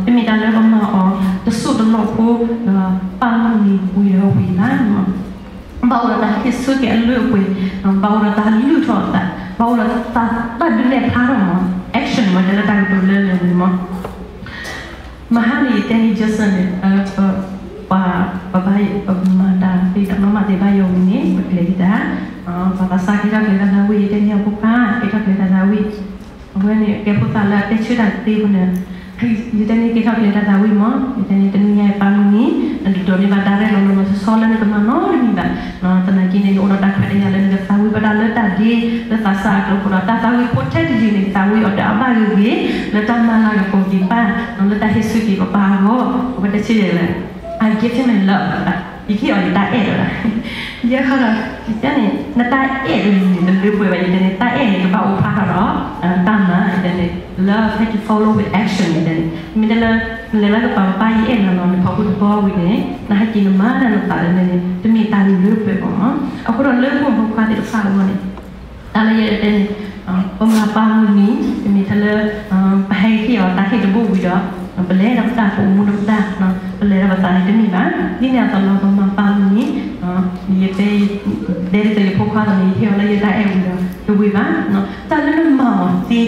တမ့ၢ်တၢ်လၢပမၤအီၤတစိၢ်တလီၢ်ဖိ, ဒီးပၢ်မုၢ်နံၤဝံၤဒီးဝံၤဘၣ်. ဘၣ်အိၣ်ဒီးတၢ်ဟ့ၣ်ဆၢက့ၤအလုၢ်အပှ့ၤ, ဘၣ်အိၣ်ဒီးတၢ်လုၢ်ထီၣ်အသး, ဘၣ်အိၣ်ဒီးတၢ်ဒုးနဲၣ်ဖျါထီၣ်မး action မး တဲလၢတၢ်ကတိၤလၢလၢာ်န့ၣ်မး မဟါန့ၣ် ယတဲန့ၣ် Jason န့ၣ် ပှၤ ပဘၣ် ပမၤတၢ်သ့တၢ်မၤမၤသ့ဘၣ်ယိၣ်ဝံၤန့ၣ် ပကျဲၤက့ၤတၢ်, ပှၤသးစၢ်ကဲထီၣ်ကျဲၤတၢ်သးဝံၣ် ယတဲန့ၣ်အဖိခွါ ကဲထီၣ်ကျဲၤတၢ်သးဝံၣ်, အဝဲန့ၣ် ကဲဖိသၣ်လၢအတဲဆၢတၢ်သ့ဖိန့ၣ် ယတဲန့ၣ်ကဲထီၣ်ကျဲၤတၢ်သးဝံၣ်မး ယတဲန့ၣ် တနံၤညါအံၤပၢ်မုၢ်နံၤ နဒုးဒိးန့ၢ်ဘၣ်တၢ်ရဲၣ်လီၤလီၤလီၤဆီဆီလၢနကမၤနီတမံၤဘၣ်, သနာ်က့န့ၣ် နအိၣ်ဒီးတၢ်ခွဲးတၢ်ယာ်လၢနကသးဝံၣ်ဘၣ်တၢ်လၢတၢ်ဒ့ လၢသးစၢ်အကျိၤအဃိဒီး တၢ်သးဝံၣ်ဖိထဲတယုၢ်န့ၣ် သးဝံၣ်အီၤတအါဘၣ်ဂ့ၤဂ့ၤ လၢတၢ်မၤလၤကပီၤက့ၤပၢ် လၢတၢ်ဟ့ၣ်ဆၢက့ၤပပၢ်အဂီၢ် အဝဲတဲဆၢယဲၢ်လဲၣ် I give him my love ယဟ့ၣ်အီၤယတၢ်အဲၣ်ဒီး ယဲခီဒီး ယတဲန့ၣ် နတၢ်အဲၣ်တမံၤန့ၣ် တလၢပှဲၤဘၣ် ယတဲန့ၣ် တၢ်အဲၣ်န့ၣ် ကဘၣ်အိၣ်ဖျါထီၣ်ဒီး တၢ်မၤ ယတဲန့ၣ် love have to follow with action ယတဲန့ၣ် မ့ၢ်တဲလၢ နလဲၤလၢကပၤပၢ်ယအဲၣ်နၤလီၤ နဖီခိၣ်တဘီဝံၤန့ၣ် နဟဲက့ၤနမၤတၢ်နသးဒီးန့ၣ် တမ့ၢ်တၢ်လုၢ်လၢပှဲၤဘၣ်မး အဃိဒီးလၢပဖိမုၣ်ဖိခွါသ့ၣ်တဖၣ်အဂီၢ်န့ၣ် တၢ်လၢယတဲန့ၣ် ပမၤပၢ်မုၢ်နံၤ တမ့ၢ်ထဲလၢ ပဟဲဟ့ၣ်အီၤတၢ်ဟ့ၣ်တဘိဝံၤဒီး ပလဲၤဒီးပတၢ်ပအိၣ်မူဒီးပတၢ် ပလဲၤဒီးပသးန့ၣ်တမ့ၢ်ဘၣ် ဒ်န့ၣ်အသိးလီၤ ပမၤပၢ်မုၢ်နံၤ ယတဲ တဲဒ်သိးယဖိခွါအသိးန့ၣ် ယဟ့ၣ်အီၤလၢယတၢ်အဲၣ်ဝံၤဒီး တဝံၤဘၣ် တၢ်လၢနမၤအီၤသ့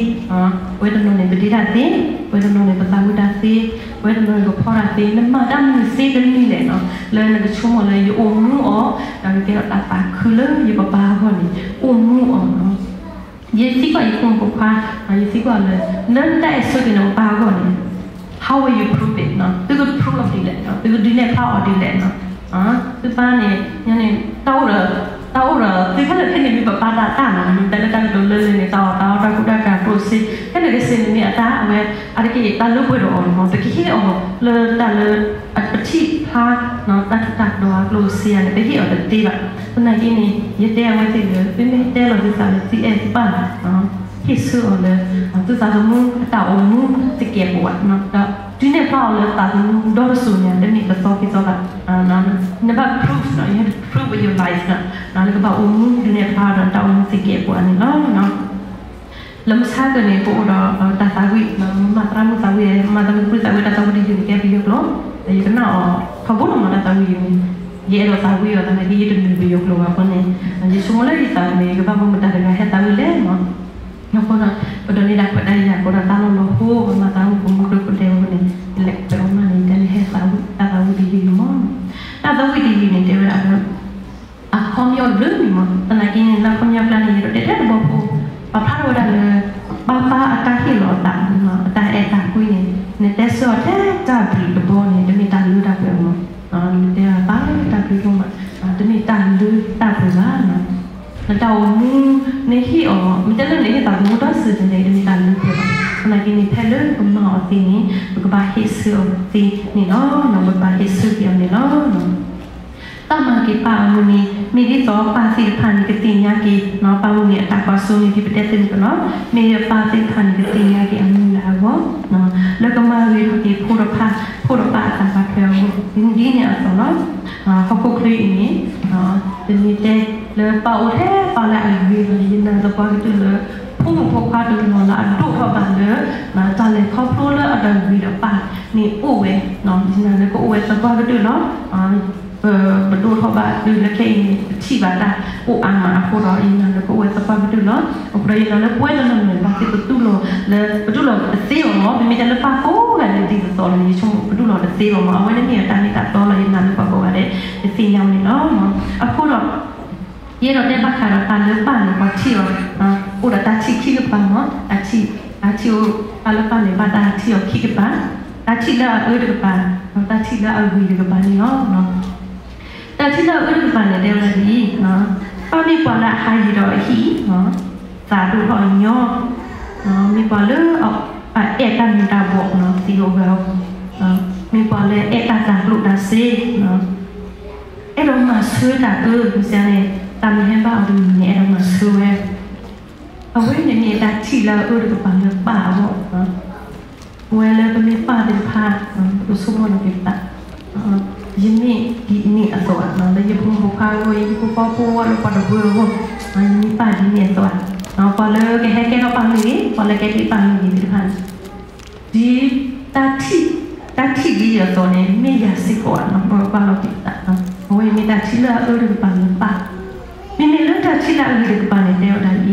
ပဝဲတနီၤန့ၣ် ပဒ့တၢ်သ့ ပဝဲတနီၤန့ၣ် ပသးဝံၣ်တၢ်သ့ ပဝဲတနီၤန့ၣ် ပဖီတၢ်သ့ နမၤတၢ်မနုၤသ့တမံၤလဲၣ်နီၤ လၢနကဆိကမိၣ်လၢယအိၣ်မူအီၤ ဒီးကကဲထီၣ်တၢ်သးခုလၢယပပၢ်အဂီၢ်န့ၣ် အိၣ်မူအီၤနီၤ ယသံကွၢ်ယဖိမုၣ်ဖိခွါ ယသံကွၢ်လၢ လၢနတၢ်အဲၣ်ဆၢက့ၤနပပၢ်အဂီၢ်န့ၣ် how will you prove it နီၤ သုက prove အီၤဒ်လဲၣ်နီၤ သုကဒုးနဲၣ်ဖျါအီၤဒ်လဲၣ်နီၤ သုပၢ်န့ၣ် ညါန့ၣ် တၢ်အိၣ်ဒီး တၢ်အိၣ်ဒီး သုခဲလၢာ်ခဲန့ၣ်မ့ၢ်ပပၢ်တၢ်တၢ်နီၤ မ့ၢ်တဲလၢတၢ်ကတိၤလၢလၢန့ၣ် တၢ်အီၣ်တၢ်အီ တၢ်ကူတၢ်ကၤကျိၣ်စ့ ခဲလၢာ်ခဲဆ့န့ၣ်မ့ၢ်အတၢ်အဝဲ အါတက့ၢ်တၢ်လၢပှဲၤဒီးအီၤနီၤ ပကဟ့ၣ်အီၤလၢတၢ်လၢ ပထံၣ်ဖျါ တၢ်ထူးတၢ်တီၤအကျိၣ်စ့ယါန့ၣ် ပဟ့ၣ်အီၤတသ့ဘၣ် သနာ်က့န့ၣ် ယတဲအဝဲသ့ၣ်လၢ သုမ့ၢ်တဲလီၤသုသးလၢသုအဲၣ်သုပၢ် ဟ့ၣ်ဆၢအီၤလၢ သုသးသမူအတၢ်အိၣ်မူသကဲးပဝး ဒီး ဒုးနဲၣ်ဖျါအီၤလၢသးသမူဒီတစိၤန့ၣ် တမ့ၢ်တသီခံသီဘၣ် နဘၣ် prove နီၤ you have to prove with your life နီၤ နကဘၣ်အိၣ်မူဒုးနဲၣ်ဖျါဒီးတၢ်အိၣ်မူသကဲးပဝးန့ၣ်လီၤ. လၢမဆါကၢန့ၣ် ပအိၣ်ဒီးတၢ်သးဝံၣ် မၤသရၣ်မုၣ်သးဝံၣ် မၤသရၣ်မုၣ်ပြံသးဝံၣ် တၢ်သးဝံၣ်တယုၢ်န့ၣ် ကဲပယီၤကျိာ် ယကနၣ်အီၤထီဘိလီၤမး တၢ်သးဝံၣ်ယုၢ်န့ၣ် ယအဲၣ်ဒိးသးဝံၣ်အီၤသနာ်က့ ယတနုာ်ပယီၤကျိာ်ဘၣ်အဃိန့ၣ် ယဆိကမိၣ်လၢယသးဝံၣ်န့ၣ် ယကဘၣ်မ့ၢ်မတၤတဂၤဟဲသးဝံၣ်လဲၣ်မး အဃိဒီး ပဒိးန့ၢ်တၢ်ခွဲးတၢ်ယာ်အဃိဒီး တၢ်လီၢ်လီၤဟိ ပမၤသးဝံၣ်ပမူဒိၣ်ပတဲာ်အဃိန့ၣ် ယလဲၤကွဲးအီၤမးန့ၣ် တဲန့ၣ်ဟဲသးဝံၣ် တၢ်သးဝံၣ်တယုၢ်မး တၢ်သးဝံၣ်တယုၢ်န့ၣ် တဲဝဲဒၣ်လၢ အခီပညီတဘျုးမံၤမး သနာ်က့န့ၣ် လၢအခီပညီအကျါန့ၣ် ယဒိးတဲထဲတဘီဖိ ပာ်ဖျါထီၣ်ဝဲဒၣ်လၢ ပၢ်ပၢ်အတၢ်ဟ့ၣ်လီၤအသး အတၢ်အဲၣ်တၢ်ကွံန့ၣ် နတဲဆၢအီၤထဲတၢ်ဘျုးတဘီန့ၣ် တမ့ၢ်တၢ်လၢတၢ်ပှဲၤမး နတဲအီၤပၢ်တၢ်ဘျုးဒိၣ်မး တမ့ၢ်တၢ်လၢတၢ်ပှဲၤဘၣ် နတၢ်အိၣ်မူ နဟ့ၣ်အီၤ မ့ၢ်တဲလၢနဟ့ၣ်သးသမူဒီးစံးန့ၣ် တမ့ၢ်တၢ်လၢပှဲၤဘၣ် သနာ်က့န့ၣ် ဖဲလၢပမၤအီၤသ့န့ၣ် ပကဘၣ်ဟ့ၣ်ဆၢအီၤသ့န့ၣ်လီၤ ပကဘၣ်ဟ့ၣ်ဆၢက့ၤအီၤန့ၣ်လီၤ တၢ်မၤက့ၤပၢ်အမုၢ်နံၤ မ့ၢ်ဒ်သိးပၢ်သ့ၣ်တဖၣ်န့ၣ် ကသ့ၣ်ညါက့ၤ ပၢ်မုၢ်နံၤအတၢ်ကွၢ်စိန့ၣ် ဒ်ပတဲသ့န့ၣ်လီၤ. မ့ၢ်ပၢ်သ့ၣ်တဖၣ်န့ၣ် ကသ့ၣ်ညါက့ၤအမုၢ်လၢ်အဂီၢ် လၢကမၤဂ့ၤထီၣ်က့ၤဖိတဖၣ် ဖိတဖၣ်အတၢ်ဘၣ်ထွဲအဂီၢ် ဒ်န့ၣ်အသိးလီၤ. ဟီၣ်ခိၣ်ချၢအံၤန့ၣ် တမ့ၢ်တဲလၢပၢ်အိၣ်ထဲပၢ်လၢအဂ့ၤဘၣ် ယနာ်သပှၢ်ကတၢၢ်လၢ ဖိမုၣ်ဖိခွါတနီၤလၢအဒိၣ်ထီၣ်ဘၣ်လၢ တၢ်လဲၤခီဖျိလၢအတဂ့ၤတဘၣ်န့ၣ်အိၣ်ဝဲ, ယနာ်လၢကအိၣ်ဝဲသပှၢ်ကတၢၢ်လီၤ. ပဒိၣ်ထီၣ်ဘၣ်တုၤလၢခဲအံၤန့ၣ် ပထံၣ်ဘၣ်တၢ်အိၣ်အါမးအဃိဒီး ယနာ်လၢကအိၣ်ဝဲသပှၢ်ကတၢၢ်လီၤ. အဃိဒီးယနာ်လၢပဝဲတနီၤနီၤဘၣ်သ့ၣ်ပတူၢ်လိာ်လၢ ပတူၢ်လိာ်တသ့ဘၣ်မး, မ့မ့ၢ်တၢ်လၢပၢ်ကိးဂၤဒဲးဒ်သိးသိးန့ၣ် ယဆိကမိၣ်ပတူၢ်လိာ်တသ့ဘၣ်မး, အဝဲန့ၣ်မ့ၢ်အတၢ်မ့ၢ်တၢ်တီလီၤ. ယနာ်လၢပှၤကိးဂၤဒဲး တသ့ၣ်ညါန့ၣ်လီၤ. အဃိဒီး ယအဲၣ်ဒိးတဲဘၣ်ဃးဒီးတၢ်လၢပၢ်န့ၣ် ပှၤထံၣ်အီၤ အိၣ်ဒီးတၢ်ထံၣ်ခံကပၤမး, တၢ်ထံၣ်, တၢ်ထံၣ်အိၣ်, တၢ်လၢပၢ်န့ၣ် ဘၣ်တၢ်ထံၣ်အီၤခံကပၤ, တၢ်ထံၣ်လၢအအၢတကပၤ, ဒီးတၢ်ထံၣ်လၢအဂ့ၤတကပၤန့ၣ်လီၤ. တၢ်ထံၣ်လၢအအၢတကပၤန့ၣ် တဲဝဲဒ်အံၤ, ပၢ်မ့ၢ်ပှၤလၢအဟးယံၤဒီးအဟံၣ်, သးဒိၣ်ထီၣ်အညီ, မ့ၢ်ပှၤလၢအအဲၣ်တၢ်မ့ၢ်တၢ်ဘှီး, သံဂီၤဂၤ, မ့ၢ်ပှၤလၢအအဲၣ်တၢ်တၤကျိၣ်တၤစ့ အဲၣ်ဒိးမၤဆၢတၢ်အၢ, မ့ၢ်စ့ၢ်န့ၣ် တၢ်မ့ၢ်ဟဲဘၣ်အီၤတမံၤန့ၣ် အဲၣ်ဒိးမၤဆၢဝဲ, အဝဲန့ၣ်မ့ၢ်တၢ်ထံၣ်လၢအအၢတကပၤလၢပၢ်အဂီၢ်, ပဝဲလၢပမ့ၢ်ပၢ်သ့ၣ်တဖၣ်, ပကဆိကမိၣ်လီၤက့ၤပသး, ယမ့ၢ်ဒ်န့ၣ်အသိးဧါ, လၢယဖိမုၣ်ဖိခွါအဂီၢ်, ယဟံၣ်ဖိဃီဖိအဂီၢ်, လၢပှၤတဝၢအဂီၢ်, ယမ့ၢ်ပၢ်ဒ်န့ၣ်အသိးဧါ, ပှၤလၢကဟဲကဲထီၣ်ပၢ်မ့ၢ်ဂ့ၤ, ပှၤလၢကဲထီၣ်ပၢ်မ့ၢ်ဂ့ၤသ့ၣ်တဖၣ်န့ၣ် ဒ်တၢ်ထံၣ်, တၢ်ထံၣ်ဒ်အသိးန့ၣ် မ့ၢ်ယၤစ့ၢ်ကီးဧါ, ပကကွၢ်လီၤက့ၤပသး, အဝဲအံၤမ့ၢ်တၢ်ထံၣ်လၢအအၢတကပၤလၢပၢ်, မ့မ့ၢ်လၢတၢ်ထံၣ်လၢအဂ့ၤတကပၤန့ၣ် တဲဝဲဒ်အံၤ,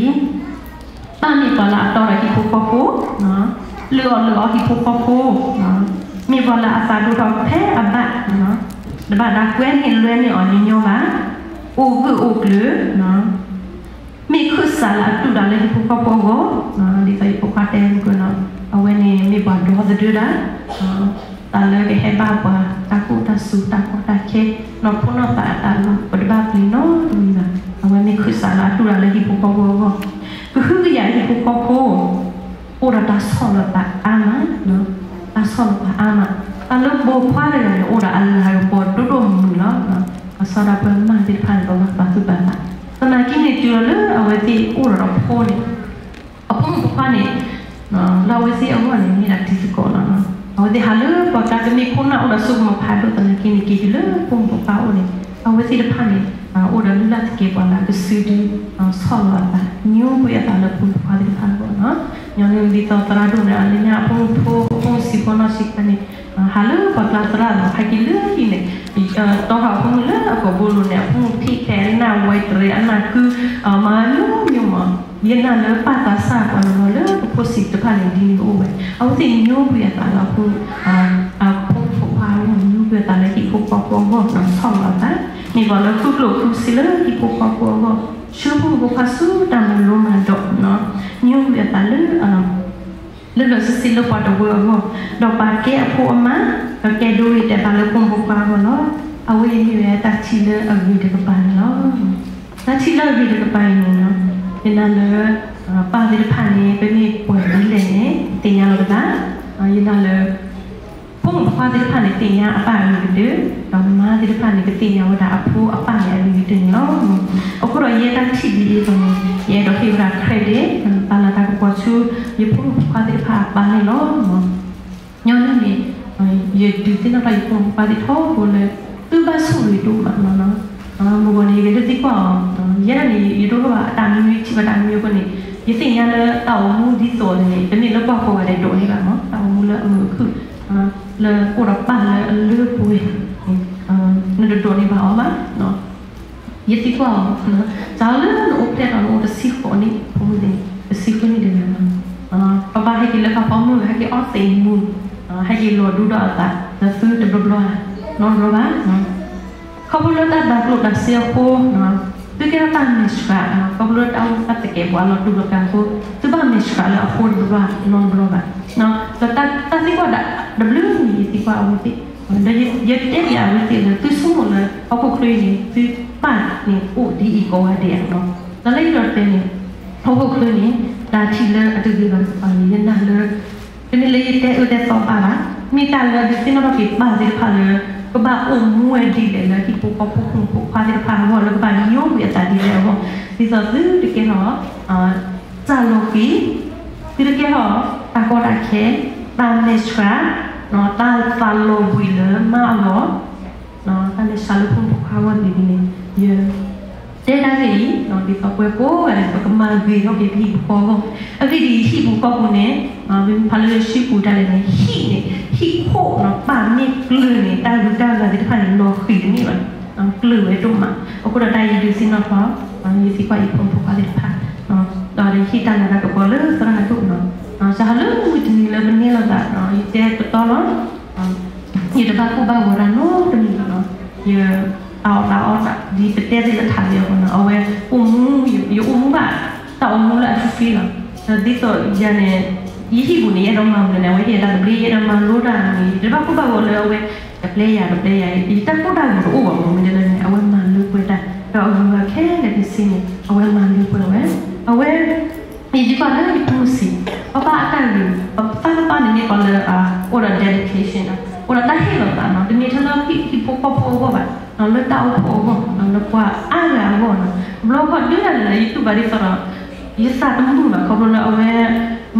ပၢ်မ့ၢ်ပှၤလၢအတီဒီးဟံၣ်ဖိဃီဖိ, လၢအီၣ်လၢအီဟံၣ်ဖိဃီဖိ, မ့ၢ်ပှၤလၢအသးဒိၣ်ထီၣ်ဖဲအဘၣ်, တဘၣ်တၢ်ကွဲန့ၢ်လွဲန့ၢ်အီၤညီညီဘၣ်, အိၣ်ဂၢၢ်အိၣ်ကျၢၤ မ့ၢ်ခၢၣ်စးလၢအတူၢ်တၢ်လၢဟံၣ်ဖိဃီဖိအဂီၢ်, ဒ်သိးယဖိခွါတဲမုၢ်ကနီၤ, အဝဲန့ၣ်မ့ၢ်ပှၤဒီသဒၢတၢ်, တၢ်လၢကဟဲဘၣ်ပှၤ တၢ်ကူၣ်တၢ်စူၤ တၢ်ကီတၢ်ခဲ, နီၢ်ခိနီၢ်သးအတၢ်လီၢ် ပတဘၣ်ပျံၤနီတမံၤဘၣ်, အဝဲမ့ၢ်ခၢၣ်စးလၢအတူၢ်တၢ်လၢဟံၣ်ဖိဃီဖိအဂီၢ်, ကဟုကယာ်ဟံၣ်ဖိဃီဖိ အိၣ်ဒီးတၢ်ဆီၣ်လီၤသးအါမး, တၢ်ဆီၣ်လီၤသးအါမး, တၢ်လၢပိာ်ခွါတဂၤန့ၣ် အိၣ်ဒီးအလၤကပီၤဒိၣ်ဒိၣ်မုၢ်မုၢ်လီၤ. ဘၣ်ဆၣ်ဒီးပမါသ့ၣ်တဖၣ်န့ၣ် ပဘၣ်ပာ်သူၣ်ပာ်သး, သနာ်က့န့ၣ် တုၤလီၤလၢအဝဲသ့ၣ်အိၣ်ဒီးအဖိန့ၣ်, အဖိမုၣ်ဖိခွါန့ၣ် လၢအဝဲသ့ၣ်အဂီၢ်န့ၣ် မ့ၢ်ဒၣ်တံၤသကိးလီၤ. အဝဲသ့ၣ်ဟးလၢပှၤကျါ တမ့ၢ်ခိၣ်နၢ်အိၣ်ဒီးစိကမီၤဖးဒိၣ်သနာ်က့န့ၣ် က့ၤတုၤလၢဖိမုၣ်ဖိခွါအအိၣ်န့ၣ် အဝဲသ့ၣ်တဖၣ်န့ၣ် အိၣ်ဒီးလုၢ်လၢ်သကဲးပဝးလၢကစုဒု ဆီၣ်လီၤအသး ညိကွံာ်အသးလၢဖိမုၣ်ဖိခွါသ့ၣ်တဖၣ်အဂီၢ်လီၤ. ညီနုၢ်ဒ်သိးသရၣ်ဒိၣ်န့ၣ် အလၢညါအဖိမုၣ်ဖိ အဖိမုၣ်ဆံးဖိနီၢ်ဆံးခါန့ၣ် ဟးလၢပှၤကျါသရၣ်လီၤ ဟဲက့ၤလၢဟံၣ်န့ၣ် တီထီၣ်အဖိမုၣ်လၢအကိာ်ဘိလိၤန့ၣ် အဖိမုၣ်ထံၣ်ခဲအနၢ်ဝဲတရံးအနၢ်ကု မၤညိမံၤမး ယနာ်လၢပၢ်သးစၢ်ပှၤနီၤလီၤလၢပဖိဆံးတဖၣ်န့ၣ် ဒ်န့ၣ်ကအိၣ်ဝဲ အဝဲသ့ၣ်ညိကွံာ်အသးလၢအဖိ အဖိမုၣ်ဖိခွါအဂီၢ် ညိကွံာ်အသးလၢဟံၣ်ဖိဃီဖိအဂီၢ် ဆီၣ်လီၤအသး မ့ၢ်ပှၤလၢဃုကျိၣ်ဃုစ့လၢဟံၣ်ဖိဃီဖိအဂီၢ် ဆှၢဖိမုၣ်ဖိခွါဆူတၢ်မၤလိမၤဒိး ညိကွံာ်အသးလၢ လၢလၢာ်ဆ့ဆ့လၢပှၤတဝၢအဂီၢ် ဒီးပာ်ကဲအဖိအမါ ဒီးကဲဒိဂ့ၤတဲာ်ဘၣ်လၢဖိမုၣ်ဖိခွါအဂီၢ်လီၤ. အဝဲအံၤမ့ၢ်ဝဲတၢ်ထံၣ်လၢအဂ့ၤတကပၤန့ၣ်လီၤ. တၢ်ထံၣ်လၢအဂ့ၤတကပၤအံၤန့ၣ် ယနာ်လၢ ပၢ်သ့ၣ်တဖၣ်န့ၣ် ပမ့ၢ်ပှၤဒ်လဲၣ်န့ၣ် သ့ၣ်ညါလီၤပသး ယနာ်လၢ ဖိမုၣ်ဖိခွါသ့ၣ်တဖၣ်န့ၣ် သ့ၣ်ညါအပၢ်အဂ့ၤကတၢၢ် ဒီးမါသ့ၣ်တဖၣ်န့ၣ် ကသ့ၣ်ညါဝဲဒၣ်အဖိအပၢ်န့ၣ်အဂ့ၤကတၢၢ်န့ၣ်လီၤ. အဃိဒီးယဲတၢ်ထံၣ်ဒ်အံၤအသိးန့ၣ် ယအဲၣ်ဒိးဟ့ၣ်ဝဲဒၣ် credit တၢ်လၤတၢ်ကပီၤဆူ ယဖိမုၣ်ဖိခွါသ့ၣ်တဖၣ်အပၢ်န့ၣ်လီၤ. ညီနုၢ်န့ၣ် ယဒုးသ့ၣ်နီၣ်ထီၣ်ယဖိမုၣ်ဖိခွါသ့ၣ်ထီဘိလၢ သုဘၣ်ဆိၣ်ဂ့ၤဒိၣ်မးလီၤ. မုၢ်ဂီၤန့ၣ် ယကဒုးသံကွၢ်အီၤ ယဲဒၣ်န့ၣ် ယဒိၣ်ထီၣ်ဘၣ်အတၢ်မံမံ ထံၣ်ဘၣ်တၢ်မံမံအဃိန့ၣ် ယသ့ၣ်ညါလၢတၢ်အိၣ်မူဒ်သိးန့ၣ် တမ့ၢ်လၢပှၤကိးဂၤဒဲးဒိးန့ၢ်ဘၣ်မး တၢ်အိၣ်မူလၢအမုာ်အခုၣ် လၢအိၣ်ဒီးပၢ်လၢအလၢပှဲၤ နတဒိးန့ၢ်ဘၣ်အီၤဘၣ်. ယသံကွၢ်အီၤ စးလၢနအိၣ်ဖျဲၣ်ထီၣ်နအိၣ်တဆံဃိးနံၣ် ဖိမုၣ်သ့ၣ် တဆံဃိးနံၣ်တဂၤလီၤ. ပဘၣ်ဟဲက့ၤလၢဖးဖီမုၢ် ဟဲက့ၤအီသံးမူ ဟဲက့ၤလီၤဒူဒီးအသး ဒီးသုတဘျီဘျီ နီတဘျီဘၣ်. ခီဖျိလၢတၢ်ဘၣ်ကျိၣ်တၢ်စ့အဃိ သုကဲထီၣ်တၢ်မဲာ်ဆှး ခီဖျိလၢတၢ်အိၣ်သးသကဲးပဝးလီၤတူာ်လီၤကာ်အဃိ သုဘၣ်မဲာ်ဆှးလၢအဃိတဘျီဘျီ နီတဘျီဘၣ်. ဒီးတၢ်သံကွၢ်ဒၣ်တဘျုးမံၤ ယသံကွၢ်အဝဲသ့ၣ် ဒီးယတဲဘၣ်အဝဲသ့ၣ်လၢ သုဆိကမိၣ်လၢဟီၣ်ခိၣ်ချၢအံၤန့ၣ် သုပၢ်န့ၣ်အိၣ်ဒ်အံၤကိးဂၤဒဲးဧါ. ဒီးလၢယအဲၣ်ဒိးတဲန့ၣ် ဟီၣ်ခိၣ်ချၢန့ၣ် တၢ်ထံၣ်လၢအတဂ့ၤဘၣ်တကပၤန့ၣ် ယနာ်လၢ တမ့ၢ်လၢယတဲအၢတဲသီပၢ်ဘၣ်, မ့ၢ်တၢ်လၢဒုးသ့ၣ်နီၣ်ထီၣ်က့ၤပၢ်သ့ၣ်တဖၣ်လၢ ကဘၣ်အိၣ်မူဝဲဒ်လဲၣ်လၢဟံၣ်ဖိဃီဖိဖိမုၣ်ဖိခွါသ့ၣ်တဖၣ်အဂီၢ် လၢကဘၣ်ညိကွံာ်အသးဒ်လဲၣ်အဂီၢ်, ဒ်သိးသုတကဲထီၣ် တၢ်လီၤဃံၤ, သုတကဲထီၣ် တၢ်ကီတၢ်ခဲ, တၢ်မဲာ်ဆှး, တၢ်သးလီၤဘှံးလၢမါအလီၢ်, တၢ်မဲာ်ဆှးလၢဖိမုၣ်ဖိခွါအဂီၢ်ဒ်န့ၣ် ယ တဲတၢ်ဂ့ၢ်အံၤ ဒ်သိးပဝဲကိးဂၤဒဲး ပကမၤဂ့ၤထီၣ်က့ၤပဟံၣ်ဖိဃီဖိ, အဂ့ၢ်ဒ်အံၤ ဟံၣ်ပူၤဃီပူၤန့ၣ် မ့ၢ်ဖးလၢယစုပူၤတၢ်လဲၣ်န့ၣ် ဟံၣ်န့ၣ် ဟံၣ်ခိၣ်နီၤ ပာ်မ့ၢ်ကျၢၤန့ၣ် တၢ်ဂုၤတၢ်ဂၤသ့ၣ်တဖၣ်န့ၣ် လီၤဃံၤတန့ၢ်ဘၣ်, ကျၢၤဝဲဒိၣ်မး. အဃိဒီးတၢ်အံၤဒုးသ့ၣ်နီၣ်ထီၣ် ယသံကွၢ်ယဖိမုၣ်ဖိခွါသ့ၣ်တဖၣ် ဒီးယဟ့ၣ်တၢ်လၤတၢ်ကပီၤလၢသရၣ်ဒိၣ်နီၤ, စးလၢမုၢ်တနံၤလၢပန့ၢ်လိာ်သး ယတဲတတီလီၤ ယတဘၣ်ကိၢ်ဘၣ်ဂီၤတၢ်နီတမံၤဘၣ်နီၤ, ယတၢ်အီၣ်တၢ်အီတၢ် ဒ်ပတဲသ့ၣ်လၢထးသ့ၣ်အဃိနီၤ, အဝဲအိၣ်မူ ယအိၣ်မူဘၣ် တၢ်အိၣ်မူလၢအချ့ချ့လီၤ. ဒ်သိးယၤန့ၣ် ယဟံၣ်ပူၤန့ၣ် ယအဲၣ်ဒိးမၤမနုၤလဲၣ်န့ၣ် အဝဲဟ့ၣ်ယၤတၢ်သဘျ့ ယအဲၣ်ဒိးမၤလိတၢ်န့ၣ် ယတဘၣ်ကိၢ်ဘၣ်ဂီၤလၢအဝဲ တပျဲယၤတပျဲယၤ ယတၢ်ကိၢ်တၢ်ဂီၤတအိၣ်ဘၣ်မး မ့ၢ်တဲလၢန့ၣ် အဝဲမၤလၢပှဲၤတၢ် ဒီးအဂုၤအဂၤခဲလၢာ်ခဲဆ့န့ၣ် အဝဲမၤလၢပှဲၤဝဲ အဝဲ ယဒ်ကွၢ်လၢယဖိမုၣ်စံး ပဘၣ်အတၢ်ဂ့ၤ ပသးကပၣ်န့ၣ်မ့ၢ်ပှၤလၢ အိၣ်ဒီး dedication အိၣ်ဒီးတၢ်ဟ့ၣ်လီၤသးနီၤ, တမ့ၢ်ထဲလၢဟံၣ်ဖိဃီဖိအဂီၢ်ဘၣ်, လၢတၢ်အိၣ်ဖှိၣ်အဂီၢ် လၢပှၤအါဂၤအဂီၢ်နီၤ, တဘျီခီၣ်ဒုးတၢ်န့ၣ်လၢယတူၢ်ဘၣ်ဒ်သိးဒီး ယသးတမုာ်ဘၣ် ခီဖျိလၢအဝဲ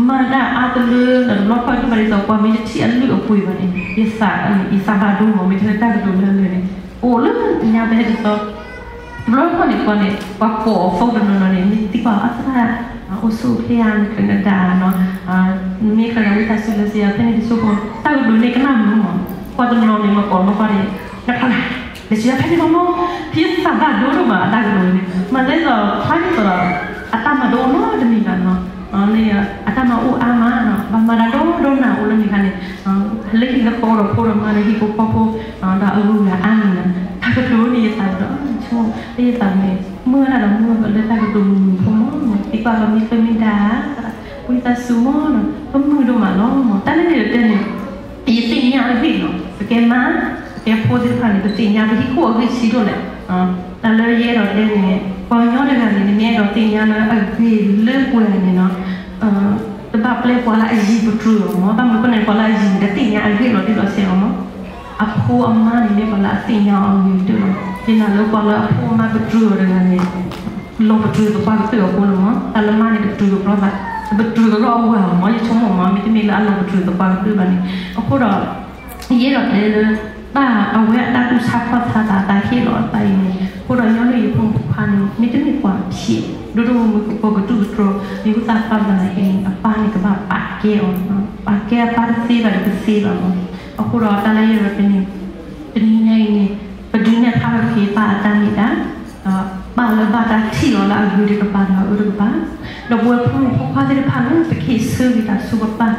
မၤတၢ်အါတလၢ ဒီးတဘျီခီၣ်ယတူၢ်ဘၣ်ဒ်သိး ပှၤမ့ၢ်တထံၣ်အလုၢ်အပှ့ၤဘၣ်န့ၣ် ယသး ယသးဘၣ်ဒိမး မ့ၢ်ထဲလၢတၢ်ကတိၤလၢလၢာ်န့ၣ် အိၣ်လၢညါပဟဲဒ်သိး တဘျီခီၣ်န့ၣ် ပှၤန့ၣ် ပှၤကိးအီၤ phone တနီၤနီၤန့ၣ် မ့ၢ်သံကွၢ်အသရၣ် အိၣ်ဆူၣ်အိၣ်ချ့ဧါ နကြၢးနဒၣ်နီၤ မ့ၢ်ကြၢးဝံသးစူၤလဲၤစံးယၤဖဲန့ၣ်တစိၢ်ဖိ တၢ်ကတိၤန့ၣ်ကနၣ်မုာ်မး, ပှၤတနီၤန့ၣ် မ့ၢ်ကိးလီၤပှၤန့ၣ် နဖးလဲၤစံးယၤဖဲန့ၣ်မးမး, ဖံသးဘၣ်ဒိဒိၣ်မး အတၢ်ကတိၤန့ၣ် မၤသးဒ်သိး ဖးဒ်သိးဒီး အတၢ်မၤတအိၣ်နီတမံၤဘၣ်နီၤ, အတၢ်မၤအိၣ်အါမးနီၤ ဘၣ်မၤတၢ်ဒီဒီနၤအိၣ်လၢန့ၣ်ခါန့ၣ် လၢဟံၣ်လၢဃီဒီးဖိဒီးမါဒီးဟံၣ်ဖိဃီဖိ ဒီးအဂုၤအဂၤအါန့ၣ်နီၤ, တၢ်ကတိၤန့ၣ်ယသးဒီး ဆိ လၢယသးန့ၣ် မုၢ်ဝဲဒၣ်ဒီးမုၢ်ဝဲလၢတၢ်ကတိၤမုာ်မုာ်ဖိမး သံကွၢ်ပှၤမ့ၢ်ကျၢၢ်မ့ၢ်ဒါ ဝံသးစူၤမးနီၤ ပမုာ်ဒိၣ်မးလီၤမး တၢ်လၢန့ၣ်တတဲန့ၣ် ယသ့ၣ်ညါအဂ့ၢ်နီၤ ပကဲမါ ပကဲဖိသ့ၣ်တဖၣ်န့ၣ် ပသ့ၣ်ညါပဟံၣ်ခိၣ်အဂ့ၢ်ဆံးဒိၣ်လဲၣ်, တၢ်လၢယအဲၣ်ဒိးတဲန့ၣ် ပှၤကညီတဂၤန့ၣ် နမ့ၢ်အဲၣ်ဒိးသ့ၣ်ညါလၢအဂ့ၤလၢပှဲၤန့ၣ်နီၤ တဘၣ်ပျဲပှၤလၢအယံၤပတြၢၤအီၤမး, ဘၣ်မနုၤဃိန့ၣ် ပှၤလၢအယံၤန့ၣ် တသ့ၣ်ညါအဂ့ၢ်လီၤတံၢ်လီၤဆဲးအီၤမး, အဖိအမါန့ၣ်မ့ၢ်ပှၤလၢအသ့ၣ်ညါအီၤအဂ့ၤကတၢၢ်လီၤ. ယနာ်လၢပှၤလၢအဖိအမါပတြၢၤအီၤတဂၤန့ၣ် လီၤပတြၢၤသပှၢ်ကတၢၢ်အဃိလီၤမး, တၢ်လၢမါန့ၣ် တပတြၢၤကပြီသး, တပတြၢၤကရီအဝၤမး ယဆိကမိၣ်မး မ့တမ့ၢ်လၢအလီၤပတြၢၤသပှၢ်ကတၢၢ်ဘၣ်န့ၣ်, အဃိဒီး ယအဲၣ်ဒိးတဲလၢ တၢ်အဝဲအတၢ်တူၢ်ဆါခီၣ်ဆါသး တၢ်ဟ့ၣ်လီၤအသးအံၤန့ၣ်, အဃိဒီးညီနုၢ်ယဖိမုၣ်ဖိခွါန့ၣ် မ့တမ့ၢ်ပှၤဖျဲး ဒိၣ်ဒိၣ်မုၢ်မုၢ်ကကိးကတူၢ်ကတြီၤ မ့ၢ်ဝံသးစူၤသးနာ်က့န့ၣ် အပၢ်န့ၣ်ကဘၣ်ပာ်ကဲအီၤ, ပာ်ကဲအပၢ်တသ့ဘၣ်ဒီးတသ့ဘၣ်မး. အဃိဒီးတၢ်လၢယအဲၣ်ဒိးတဲန့ၣ် တနံၤညါအံၤန့ၣ် ပဒုးနဲၣ်ဖျါထီၣ်က့ၤပၢ်အတၢ်မ့ၢ်တၢ်, ဒီးပၢ်လၢဘၣ်တၢ်ထံၣ်အီၤလၢအဂ့ၤတကပၤဒီးအအၢတကပၤ, ဒီးပဝဲဖိမုၣ်ဖိခွါသ့ၣ်တဖၣ်လၢပကဟ့ၣ်ဆၢက့ၤတၢ်ဆူပပၢ်,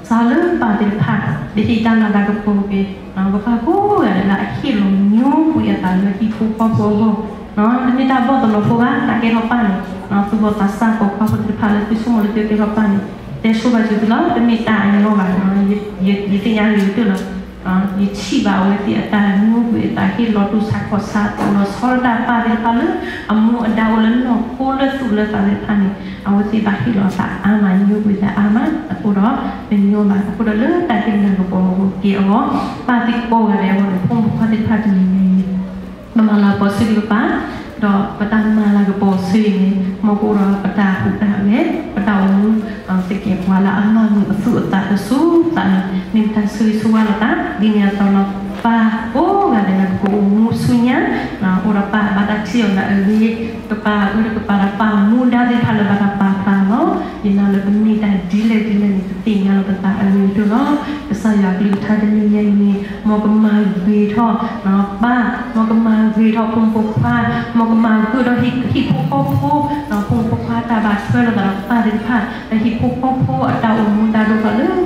စးလၢပၢ်သ့ၣ်တဖၣ် ပဟ့ၣ်တၢ်လၤတၢ်ကပီၤက့ၤ ပပၢ်ကိးဂၤဒဲးလၢအဟ့ၣ်လီၤညိကွံာ်အသးလၢဟံၣ်ဖိဃီဖိအဂီၢ်, တမ့ၢ်တၢ်ဘီၣ်သနီဖိဘၣ် တၢ်ကဲထီၣ်ပၢ်န့ၣ်, သူၣ်ဘီၣ်သးစၢ်ပိာ်ခွါဖိသ့ၣ်တဖၣ်လၢသုဆိကမိၣ်လၢသုကဲထီၣ်ပၢ်န့ၣ် တဲဆိဘၣ်စၢၤသုလီၤ တမ့ၢ်တၢ်အညီဘၣ်, ယသ့ၣ်ညါဂ့ၤကတၢၢ်လီၤ. ယထံၣ်ဘၣ်အဝဲသ့ၣ်အတၢ်ညိကွံာ်အသး ဟ့ၣ်လီၤတူၢ်ဆါခီၣ်ဆါ လီၤဆီဒၣ်တၢ်ပၢ်သ့ၣ်တဖၣ်လၢ အမူအဒါအိၣ်လၢနီၢ်ခိလၢသူၣ်လၢသးသ့ၣ်တဖၣ်န့ၣ် အဝဲသ့ၣ်ဘၣ်ဟ့ၣ်လီၤအသးအါမး ညိကွံာ်သးအါမး အဃိဒီး ပညီဘၣ် အဃိဒီးလၢတၢ်ဟ့ၣ်လၤကပီၤက့ၤအဂီၢ် ပၢ်သ့ၣ်ကိးဂၤဒဲးအဂီၢ်န့ၣ် ဖိမုၣ်ဖိခွါသ့ၣ်တဖၣ်တနံၤညါအံၤန့ၣ် ပမၤလၤကပီၤဆူယကပၤ ဒီးပတၢ်မၤလၤကပီၤဆူအံၤန့ၣ် မ်ကအိၣ်ဒီးပတၢ်ဟူးတၢ်ဂဲၤ ပတၢ်အိၣ်မူ သကဲးပှၤလၢအမၤမုာ်အသူၣ်အသးတစူၢ်သးန့ၣ် မ့ၢ်ပတၢ်ဆိၣ်ဂ့ၤဆိၣ်ဝါလိာ်သး ဒ်န့ၣ်အသိးလီၤ. ပၢ်ကိးဂၤဒဲးလၢပကအိၣ်မူဆူညါ အိၣ်ဒီးပၢ်ဘၣ်တၢ်ထံၣ်အီၤလၢအဂ့ၤ ကပၤအၢတကပၤဒီးပၢ်မူဒါသ့ၣ်တဖၣ်လၢဘၣ်တၢ်ပာ်ဖျါလီၤ. ယနာ်လၢပမ့ၢ်တၢ်ဒ်လဲၣ်ဒ်လဲၣ်န့ၣ် ပသ့ၣ်ညါလီၤပသးအဂ့ၤကတၢၢ်လီၤ. ကစၢ်ယွၤအကလုၢ်ကထါတနံၤညါအံၤန့ၣ် မ်ကမၤဂ့ၤထီၣ် ပၢ် မ်ကမၤဂ့ၤထီၣ်ဖိမုၣ်ဖိခွါ မ်ကမၤဂ့ၤထီၣ်ဟံၣ်ဖိဃီဖိ ဖိမုၣ်ဖိခွါတၢ်ဘၣ်ထွဲလိာ်သးဒီးပၢ်သ့ၣ်တဖၣ် ဒီးဟံၣ်ဖိဃီဖိအတၢ်အိၣ်မူဒါဒိၣ်ထီၣ်လၢ